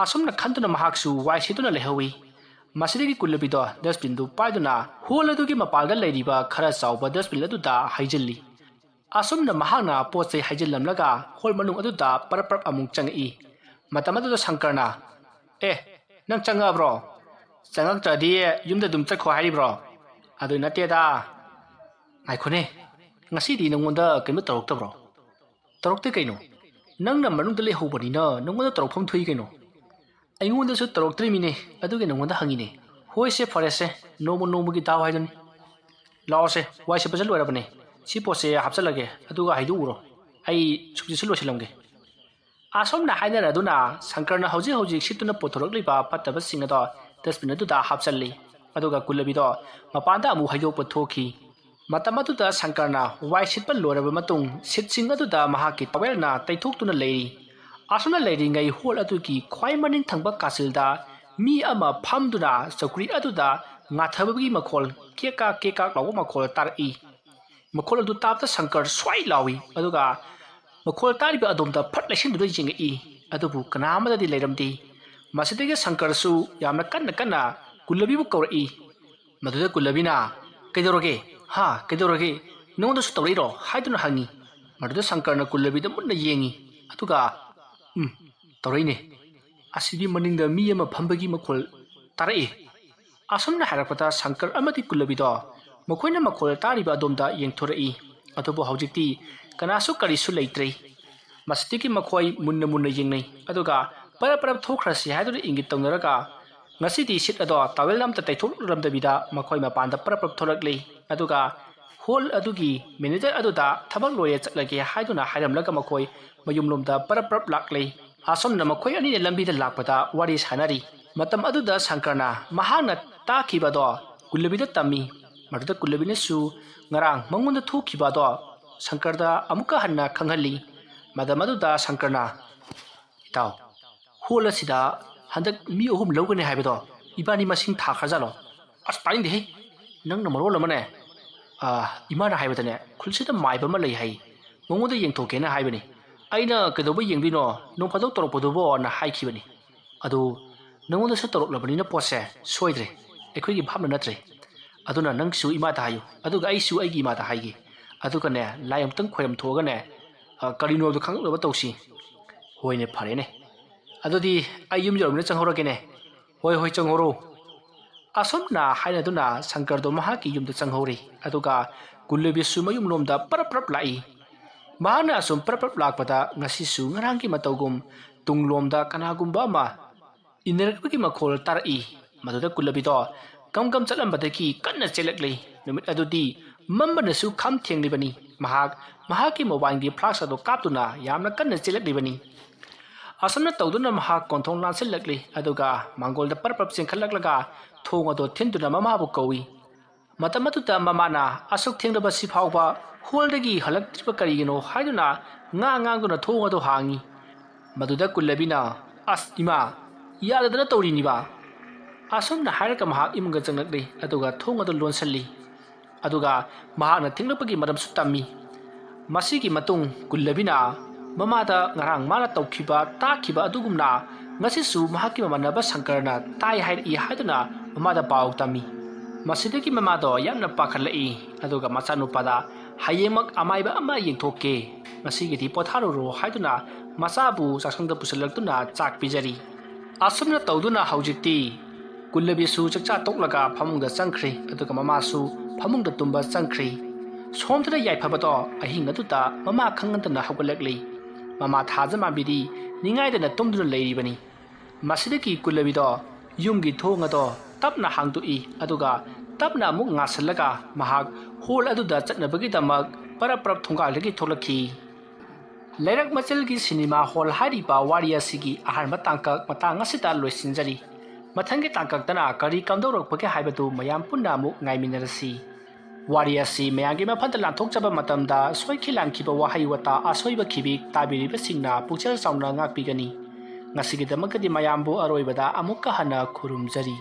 ꯑꯁꯨꯝꯅ ꯈꯟꯗꯨꯅ ꯃꯍꯥꯛꯁꯨ ꯋꯥꯏ ꯁꯤꯠꯇꯨꯅ ꯂꯩꯍꯧꯏ꯫ ꯃꯁꯤꯗꯒꯤ ꯀꯨꯜꯂꯕꯤꯗꯣ ꯗꯁꯕꯤꯟꯗꯨ ꯄꯥꯏꯗꯨꯅ ꯍꯣꯜ ꯑꯗꯨꯒꯤ ꯃꯄꯥꯟꯗ ꯂꯩꯔꯤꯕ ꯈꯔ ꯆꯥꯎꯕ ꯗꯁꯕꯤꯟ ꯑꯗꯨꯗ ꯍꯩꯖꯤꯜꯂꯤ꯫ ꯑꯁꯨꯝꯅ ꯃꯍꯥꯛꯅ ꯄꯣꯠ ꯆꯩ ꯍꯩꯖꯤꯜꯂꯝꯂꯒ ꯍꯣꯜ ꯃꯅꯨꯡ ꯑꯗꯨꯗ ꯄꯔꯞ ꯄꯔꯞ ꯑꯃꯨꯛ ꯆꯪꯉꯛꯏ꯫ ꯃꯇꯝ ꯑꯗꯨꯗ ꯁꯪꯀꯔꯅ, "ꯑꯦ, ꯅꯪ ꯆꯪꯉꯛꯑꯕ꯭ꯔꯣ? ꯆꯪꯉꯛꯇ꯭ꯔꯗꯤ ꯌꯨꯝꯗ ꯑꯗꯨꯝ ꯆꯠꯈꯣ ꯍꯥꯏꯔꯤꯕ꯭ꯔꯣ?" "ꯑꯗꯨ ꯅꯠꯇꯦꯗ꯫ ꯉꯥꯏꯈꯣꯅꯦ, ꯉꯁꯤꯗꯤ ꯅꯪꯉꯣꯟꯗ ꯀꯩꯝꯇ ꯇꯧꯔꯛꯇꯕ꯭ꯔꯣ?" "ꯇꯧꯔꯛꯇꯦ ꯀꯩꯅꯣ? ꯅꯪꯅ ꯃꯅꯨꯡꯗ ꯂꯩꯍꯧꯕꯅꯤꯅ ꯅꯪꯉꯣꯟꯗ ꯇꯧꯔꯛꯐꯝ ꯊꯣꯛꯏ ꯀꯩꯅꯣ?" "ꯑꯩꯉꯣꯟꯗꯁꯨ ꯇꯧꯔꯛꯇ꯭ꯔꯤꯃꯤꯅꯦ, ꯑꯗꯨꯒꯤ ꯅꯪꯉꯣꯟꯗ ꯍꯪꯉꯤꯅꯦ꯫" "ꯍꯣꯏꯁꯦ, ꯐꯔꯦꯁꯦ, ꯅꯣꯡꯃ ꯅꯣꯡꯃꯒꯤ ꯗꯥꯎ ꯍꯥꯏꯗꯨꯅꯤ꯫ ꯂꯥꯛꯑꯣꯁꯦ, ꯋꯥꯏ ꯁꯤꯠꯄꯁꯦ ꯂꯣꯏꯔꯕꯅꯦ꯫ ꯁꯤ ꯄꯣꯠꯁꯦ ꯍꯥꯞꯆꯜꯂꯒꯦ, ꯑꯗꯨꯒ ꯍꯩꯗꯣꯛꯎꯔꯣ꯫ ꯑꯩ ꯁꯨꯝꯁꯤꯠꯁꯨ ꯂꯣꯏꯁꯤꯜꯂꯝꯒꯦ꯫" ꯑꯁꯨꯝꯅ ꯍꯥꯏꯅꯔꯗꯨꯅ ꯁꯪꯀꯔꯅ ꯍꯧꯖꯤꯛ ꯍꯧꯖꯤꯛ ꯁꯤꯠꯇꯨꯅ ꯄꯨꯊꯣꯔꯛꯂꯤꯕ ꯐꯠꯇꯕꯁꯤꯡ ꯑꯗꯣ ꯗꯁꯕꯤꯟ ꯑꯗꯨꯗ ꯍꯥꯞꯆꯜꯂꯤ꯫ ꯑꯗꯨꯒ ꯀꯨꯜꯂꯕꯤꯗꯣ ꯃꯄꯥꯟꯗ ꯑꯃꯨꯛ ꯍꯩꯗꯣꯛꯄ ꯊꯣꯛꯈꯤ꯫ ꯃꯇꯝ ꯑꯗꯨꯗ ꯁꯪꯀꯔꯅ ꯋꯥꯏ ꯁꯤꯠꯄ ꯂꯣꯏꯔꯕ ꯃꯇꯨꯡ ꯁꯤꯠꯁꯤꯡ ꯑꯗꯨꯗ ꯃꯍꯥꯛꯀꯤ ꯇꯋꯦꯜꯅ ꯇꯩꯊꯣꯛꯇꯨꯅ ꯂꯩꯔꯤ꯫ ꯑꯁꯨꯝꯅ ꯂꯩꯔꯤꯉꯩ ꯍꯣꯜ ꯑꯗꯨꯒꯤ ꯈ꯭ꯋꯥꯏ ꯃꯅꯤꯡ ꯊꯪꯕ ꯀꯥꯆꯤꯜꯗ ꯃꯤ ꯑꯃ ꯐꯝꯗꯨꯅ ꯆꯧꯀ꯭ꯔꯤ ꯑꯗꯨꯗ ꯉꯥꯊꯕꯒꯤ ꯃꯈꯣꯜ, ꯀꯦꯛ ꯀꯥꯛ ꯀꯦꯛ ꯀꯥꯛ ꯂꯥꯎꯕ ꯃꯈꯣꯜ ꯇꯥꯔꯛꯏ꯫ ꯃꯈꯣꯜ ꯑꯗꯨ ꯇꯥꯕꯗ ꯁꯪꯀꯔ ꯁ꯭ꯋꯥꯏ ꯂꯥꯎꯏ, ꯑꯗꯨꯒ ꯃꯈꯣꯜ ꯇꯥꯔꯤꯕ ꯑꯗꯣꯝꯗ ꯐꯠ ꯂꯩꯁꯤꯟꯗꯨꯅ ꯌꯦꯡꯉꯛꯏ꯫ ꯑꯗꯨꯕꯨ ꯀꯅꯥ ꯑꯃꯠꯇꯗꯤ ꯂꯩꯔꯝꯗꯦ꯫ ꯃꯁꯤꯗꯒꯤ ꯁꯪꯀꯔꯁꯨ ꯌꯥꯝꯅ ꯀꯟꯅ ꯀꯟꯅ ꯀꯨꯜꯂꯕꯤꯕꯨ ꯀꯧꯔꯛꯏ꯫ ꯃꯗꯨꯗ ꯀꯨꯜꯂꯕꯤꯅ, "ꯀꯩꯗꯧꯔꯒꯦ? ꯍꯥ, ꯀꯩꯗꯧꯔꯒꯦ? ꯅꯉꯣꯟꯗꯁꯨ ꯇꯧꯔꯛꯏꯔꯣ?" ꯍꯥꯏꯗꯨꯅ ꯍꯪꯉꯤ꯫ ꯃꯗꯨꯗ ꯁꯪꯀꯔꯅ ꯀꯨꯜꯂꯕꯤꯗ ꯃꯨꯟꯅ ꯌꯦꯡꯉꯤ꯫ ꯑꯗꯨꯒ, "ꯎꯝ, ꯇꯧꯔꯛꯏꯅꯦ꯫ ꯑꯁꯤꯗꯤ ꯃꯅꯤꯡꯗ ꯃꯤ ꯑꯃ ꯐꯝꯕꯒꯤ ꯃꯈꯣꯜ ꯇꯥꯔꯛꯏ꯫" ꯑꯁꯨꯝꯅ ꯍꯥꯏꯔꯛꯄꯗ ꯁꯪꯀꯔ ꯑꯃꯗꯤ ꯀꯨꯜꯂꯕꯤꯗꯣ ꯃꯈꯣꯏꯅ ꯃꯈꯣꯜ ꯇꯥꯔꯤꯕ ꯑꯗꯣꯝꯗ ꯌꯦꯡꯊꯣꯔꯛꯏ꯫ ꯑꯗꯨꯕꯨ ꯍꯧꯖꯤꯛꯇꯤ ꯀꯅꯥꯁꯨ ꯀꯔꯤꯁꯨ ꯂꯩꯇ꯭ꯔꯦ꯫ ꯃꯁꯤꯗꯒꯤ ꯃꯈꯣꯏ ꯃꯨꯟꯅ ꯃꯨꯟꯅ ꯌꯦꯡꯅꯩ꯫ ꯑꯗꯨꯒ "ꯄꯔꯞ ꯄꯔꯞ ꯊꯣꯛꯈ꯭ꯔꯁꯤ" ꯍꯥꯏꯗꯨꯅ ꯏꯪꯒꯤꯠ ꯇꯧꯅꯔꯒ ꯉꯁꯤꯗꯤ ꯁꯤꯠ ꯑꯗꯣ ꯇꯥꯋꯦꯜ ꯑꯝꯇ ꯇꯩꯊꯣꯛꯂꯝꯗꯕꯤꯗ ꯃꯈꯣꯏ ꯃꯄꯥꯟꯗ ꯄꯔꯞ ꯄꯔꯞ ꯊꯣꯛꯂꯛꯂꯤ꯫ ꯑꯗꯨꯒ ꯍꯣꯜ ꯑꯗꯨꯒꯤ ꯃꯦꯅꯦꯖꯔ ꯑꯗꯨꯗ "ꯊꯕꯛ ꯂꯣꯏꯔꯦ, ꯆꯠꯂꯒꯦ" ꯍꯥꯏꯗꯨꯅ ꯍꯥꯏꯔꯝꯂꯒ ꯃꯈꯣꯏ ꯃꯌꯨꯝꯂꯣꯝꯗ ꯄꯔꯞ ꯄꯔꯞ ꯂꯥꯛꯂꯤ꯫ ꯑꯁꯨꯝꯅ ꯃꯈꯣꯏ ꯑꯅꯤꯅ ꯂꯝꯕꯤꯗ ꯂꯥꯛꯄꯗ ꯋꯥꯔꯤ ꯁꯥꯟꯅꯔꯤ꯫ ꯃꯇꯝ ꯑꯗꯨꯗ ꯁꯪꯀꯔꯅ ꯃꯍꯥꯛꯅ ꯇꯥꯈꯤꯕꯗꯣ ꯀꯨꯜꯂꯕꯤꯗ ꯇꯝꯃꯤ꯫ ꯃꯗꯨꯗ ꯀꯨꯜꯂꯕꯤꯅꯁꯨ ꯉꯔꯥꯡ ꯃꯉꯣꯟꯗ ꯊꯣꯛꯈꯤꯕ ꯑꯗꯣ ꯁꯪꯀꯔꯗ ꯑꯃꯨꯛꯀ ꯍꯟꯅ ꯈꯪꯍꯜꯂꯤ꯫ ꯃꯇꯝ ꯑꯗꯨꯗ ꯁꯪꯀꯔꯅ, "ꯏꯇꯥꯎ, ꯍꯣꯜ ꯑꯁꯤꯗ ꯍꯟꯗꯛ ꯃꯤ ꯑꯍꯨꯝ ꯂꯧꯒꯅꯤ ꯍꯥꯏꯕꯗꯣ ꯏꯕꯥꯅꯤ ꯃꯁꯤꯡ ꯊꯥꯈ꯭ꯔꯖꯥꯠꯂꯣ?" "ꯑꯁ, ꯇꯥꯅꯤꯡꯗꯦꯍꯦ! ꯅꯪꯅ ꯃꯔꯣꯜ ꯑꯃꯅꯦ꯫ ꯑꯥ, ꯏꯃꯥꯅ ꯍꯥꯏꯕꯗꯅꯦ ꯈꯨꯜꯁꯤꯗ ꯃꯥꯏꯕ ꯑꯃ ꯂꯩ ꯍꯥꯏ꯫ ꯃꯉꯣꯟꯗ ꯌꯦꯡꯊꯣꯛꯀꯦꯅ ꯍꯥꯏꯕꯅꯤ꯫ ꯑꯩꯅ ꯀꯩꯗꯧꯕ ꯌꯦꯡꯗꯣꯏꯅꯣ? ꯅꯣꯡ ꯐꯥꯗꯣꯛ ꯇꯧꯔꯛꯄꯗꯨꯕꯣꯅ ꯍꯥꯏꯈꯤꯕꯅꯤ꯫ ꯑꯗꯨ ꯅꯉꯣꯟꯗꯁꯨ ꯇꯧꯔꯛꯂꯕꯅꯤꯅ ꯄꯣꯠꯁꯦ ꯁꯣꯏꯗ꯭ꯔꯦ꯫ ꯑꯩꯈꯣꯏꯒꯤ ꯚꯥꯞꯅ ꯅꯠꯇ꯭ꯔꯦ꯫ ꯑꯗꯨꯅ ꯅꯪꯁꯨ ꯏꯃꯥꯗ ꯍꯥꯏꯌꯨ, ꯑꯗꯨꯒ ꯑꯩꯁꯨ ꯑꯩꯒꯤ ꯏꯃꯥꯗ ꯍꯥꯏꯒꯦ꯫ ꯑꯗꯨꯒꯅꯦ, ꯂꯥꯏ ꯑꯃꯨꯛꯇꯪ ꯈꯣꯏꯔꯝ ꯊꯣꯛꯑꯒꯅꯦ, ꯑ, ꯀꯔꯤꯅꯣ ꯍꯥꯏꯕꯗꯣ ꯈꯪꯂꯛꯅꯕ ꯇꯧꯁꯤ꯫" "ꯍꯣꯏꯅꯦ, ꯐꯔꯦꯅꯦ꯫ ꯑꯗꯨꯗꯤ ꯑꯩ ꯌꯨꯝ ꯌꯧꯔꯕꯅꯤꯅ ꯆꯪꯍꯧꯔꯒꯦꯅꯦ꯫" "ꯍꯣꯏ, ꯍꯣꯏ, ꯆꯪꯍꯧꯔꯣ꯫" ꯑꯁꯨꯝꯅ ꯍꯥꯏꯅꯗꯨꯅ ꯁꯪꯀꯔꯗꯣ ꯃꯍꯥꯛꯀꯤ ꯌꯨꯝꯗ ꯆꯪꯍꯧꯔꯤ꯫ ꯑꯗꯨꯒ ꯀꯨꯜꯂꯕꯤꯁꯨ ꯃꯌꯨꯝꯂꯣꯝꯗ ꯄꯔꯞ ꯄꯔꯞ ꯂꯥꯛꯏ꯫ ꯃꯍꯥꯛꯅ ꯑꯁꯨꯝ ꯄꯔꯞ ꯄꯔꯞ ꯂꯥꯛꯄꯗ ꯉꯁꯤꯁꯨ ꯉꯔꯥꯡꯒꯤ ꯃꯇꯧꯒꯨꯝ ꯇꯨꯡꯂꯣꯝꯗ ꯀꯅꯥꯒꯨꯝꯕ ꯑꯃ ꯏꯟꯅꯔꯛꯄꯒꯤ ꯃꯈꯣꯜ ꯇꯥꯔꯛꯏ꯫ ꯃꯗꯨꯗ ꯀꯨꯜꯂꯕꯤꯗꯣ ꯀꯝ ꯀꯝ ꯆꯠꯂꯝꯕꯗꯒꯤ ꯀꯟꯅ ꯆꯦꯜꯂꯛꯂꯤ꯫ ꯅꯨꯃꯤꯠ ꯑꯗꯨꯗꯤ ꯃꯝꯕꯅꯁꯨ ꯈꯝ ꯊꯦꯡꯂꯤꯕꯅꯤ꯫ ꯃꯍꯥꯛ ꯃꯍꯥꯛꯀꯤ ꯃꯣꯕꯥꯏꯜꯒꯤ ꯐ꯭ꯂꯥꯁ ꯑꯗꯨ ꯀꯥꯞꯇꯨꯅ ꯌꯥꯝꯅ ꯀꯟꯅ ꯆꯦꯜꯂꯛꯂꯤꯕꯅꯤ꯫ ꯑꯁꯨꯝꯅ ꯇꯧꯗꯨꯅ ꯃꯍꯥꯛ ꯀꯣꯟꯊꯣꯡ ꯂꯥꯟꯁꯤꯜꯂꯛꯂꯤ꯫ ꯑꯗꯨꯒ ꯃꯥꯡꯒꯣꯜꯗ ꯄꯔꯞ ꯄꯔꯞ ꯆꯦꯟꯈꯠꯂꯛꯂꯒ ꯊꯣꯡ ꯑꯗꯨ ꯊꯤꯟꯗꯨꯅ ꯃꯃꯥꯕꯨ ꯀꯧꯏ꯫ ꯃꯇꯝ ꯑꯗꯨꯗ ꯃꯃꯥꯅ ꯑꯁꯨꯛ ꯊꯦꯡꯂꯕꯁꯤ ꯐꯥꯎꯕ ꯍꯣꯜꯗꯒꯤ ꯍꯜꯂꯛꯇ꯭ꯔꯤꯕ ꯀꯔꯤꯒꯤꯅꯣ ꯍꯥꯏꯗꯨꯅ ꯉꯥ ꯉꯥꯡꯗꯨꯅ ꯊꯣꯡ ꯑꯗꯨ ꯍꯥꯡꯉꯤ꯫ ꯃꯗꯨꯗ ꯀꯨꯜꯂꯕꯤꯅ, "ꯑꯁ ꯏꯃꯥ, ꯌꯥꯗꯗꯅ ꯇꯧꯔꯤꯅꯤꯕ꯫ ꯑꯁꯨꯝꯅ ꯍꯥꯏꯔꯒ ꯃꯍꯥꯛ ꯏꯃꯨꯡꯗ ꯆꯪꯂꯛꯂꯤ, ꯑꯗꯨꯒ ꯊꯣꯡ ꯑꯗꯨ ꯂꯣꯟꯁꯤꯜꯂꯤ꯫ ꯑꯗꯨꯒ ꯃꯍꯥꯛꯅ ꯊꯦꯡꯂꯛꯄꯒꯤ ꯃꯔꯝꯁꯨ ꯇꯝꯃꯤ꯫ ꯃꯁꯤꯒꯤ ꯃꯇꯨꯡ ꯀꯨꯜꯂꯕꯤꯅ ꯃꯃꯥꯗ ꯉꯔꯥꯡ ꯃꯥꯅ ꯇꯧꯈꯤꯕ, ꯇꯥꯈꯤꯕ ꯑꯗꯨꯒꯨꯝꯅ ꯉꯁꯤꯁꯨ ꯃꯍꯥꯛꯀꯤ ꯃꯃꯥꯟꯅꯕ ꯁꯪꯀꯔꯅ ꯇꯥꯏ ꯍꯥꯏꯔꯛꯏ ꯍꯥꯏꯗꯨꯅ ꯃꯃꯥꯗ ꯄꯥꯎ ꯇꯝꯃꯤ꯫ ꯃꯁꯤꯗꯒꯤ ꯃꯃꯥꯗꯣ ꯌꯥꯝꯅ ꯄꯥꯈꯠꯂꯛꯏ, ꯑꯗꯨꯒ ꯃꯆꯥꯅꯨꯄꯥꯗ "ꯍꯌꯦꯡꯃꯛ ꯑꯃꯥꯏꯕ ꯑꯃ ꯌꯦꯡꯊꯣꯛꯀꯦ, ꯉꯁꯤꯒꯤꯗꯤ ꯄꯣꯊꯥꯔꯨꯔꯣ" ꯍꯥꯏꯗꯨꯅ ꯃꯆꯥꯕꯨ ꯆꯥꯛꯁꯪꯗ ꯄꯨꯁꯤꯜꯂꯛꯇꯨꯅ ꯆꯥꯛ ꯄꯤꯖꯔꯤ꯫ ꯑꯁꯨꯝꯅ ꯇꯧꯗꯨꯅ ꯍꯧꯖꯤꯛꯇꯤ ꯀꯨꯜꯂꯕꯤꯁꯨ ꯆꯥꯛꯆꯥ ꯇꯣꯛꯂꯒ ꯐꯃꯨꯡꯗ ꯆꯪꯈ꯭ꯔꯦ, ꯑꯗꯨꯒ ꯃꯃꯥꯁꯨ ꯐꯃꯨꯡꯗ ꯇꯨꯝꯕ ꯆꯪꯈ꯭ꯔꯦ꯫ ꯁꯣꯝꯗꯅ ꯌꯥꯏꯐꯕꯗꯣ ꯑꯍꯤꯡ ꯑꯗꯨꯗ ꯃꯃꯥ ꯈꯪꯍꯟꯗꯅ ꯍꯧꯒꯠꯂꯛꯂꯤ꯫ ꯃꯃꯥ ꯊꯥꯖꯃꯥꯟꯕꯤꯗꯤ ꯅꯤꯡꯉꯥꯏꯗꯅ ꯇꯨꯝꯗꯨꯅ ꯂꯩꯔꯤꯕꯅꯤ꯫ ꯃꯁꯤꯗꯒꯤ ꯀꯨꯜꯂꯕꯤꯗꯣ ꯌꯨꯝꯒꯤ ꯊꯣꯡ ꯑꯗꯣ ꯇꯞꯅ ꯍꯥꯡꯗꯣꯛꯏ, ꯑꯗꯨꯒ ꯇꯞꯅ ꯑꯃꯨꯛ ꯉꯥꯁꯤꯜꯂꯒ ꯃꯍꯥꯛ ꯍꯣꯜ ꯑꯗꯨꯗ ꯆꯠꯅꯕꯒꯤꯗꯃꯛ ꯄꯔꯞ ꯄꯔꯞ ꯊꯣꯡꯒꯥꯜꯗꯒꯤ ꯊꯣꯛꯂꯛꯈꯤ꯫ ꯂꯩꯔꯛ ꯃꯆꯤꯜꯒꯤ ꯁꯤꯅꯦꯃꯥ ꯍꯣꯜ ꯍꯥꯏꯔꯤꯕ ꯋꯥꯔꯤ ꯑꯁꯤꯒꯤ ꯑꯍꯥꯟꯕ ꯇꯥꯡꯀꯛ ꯃꯇꯥꯡ ꯑꯁꯤꯗ ꯂꯣꯏꯁꯤꯟꯖꯔꯤ꯫ ꯃꯊꯪꯒꯤ ꯇꯥꯡꯀꯛꯇꯅ ꯀꯔꯤ ꯀꯝꯗꯧꯔꯛꯄꯒꯦ ꯍꯥꯏꯕꯗꯨ ꯃꯌꯥꯝ ꯄꯨꯟꯅ ꯑꯃꯨꯛ ꯉꯥꯏꯃꯤꯟꯅꯔꯁꯤ꯫ ꯋꯥꯔꯤ ꯑꯁꯤ ꯃꯌꯥꯝꯒꯤ ꯃꯐꯝꯗ ꯂꯥꯟꯊꯣꯛꯆꯕ ꯃꯇꯝꯗ ꯁꯣꯏꯈꯤ ꯂꯥꯟꯈꯤꯕ ꯋꯥꯍꯩ ꯋꯥꯇꯥ, ꯑꯁꯣꯏꯕ ꯈꯤꯕꯤꯛ ꯇꯥꯕꯤꯔꯤꯕꯁꯤꯡꯅ ꯄꯨꯛꯆꯦꯜ ꯆꯥꯎꯅ ꯉꯥꯛꯄꯤꯒꯅꯤ꯫ ꯉꯁꯤꯒꯤꯗꯃꯛꯇꯗꯤ ꯃꯌꯥꯝꯕꯨ ꯑꯔꯣꯏꯕꯗ ꯑꯃꯨꯛꯀ ꯍꯟꯅ ꯈꯨꯔꯨꯝꯖꯔꯤ꯫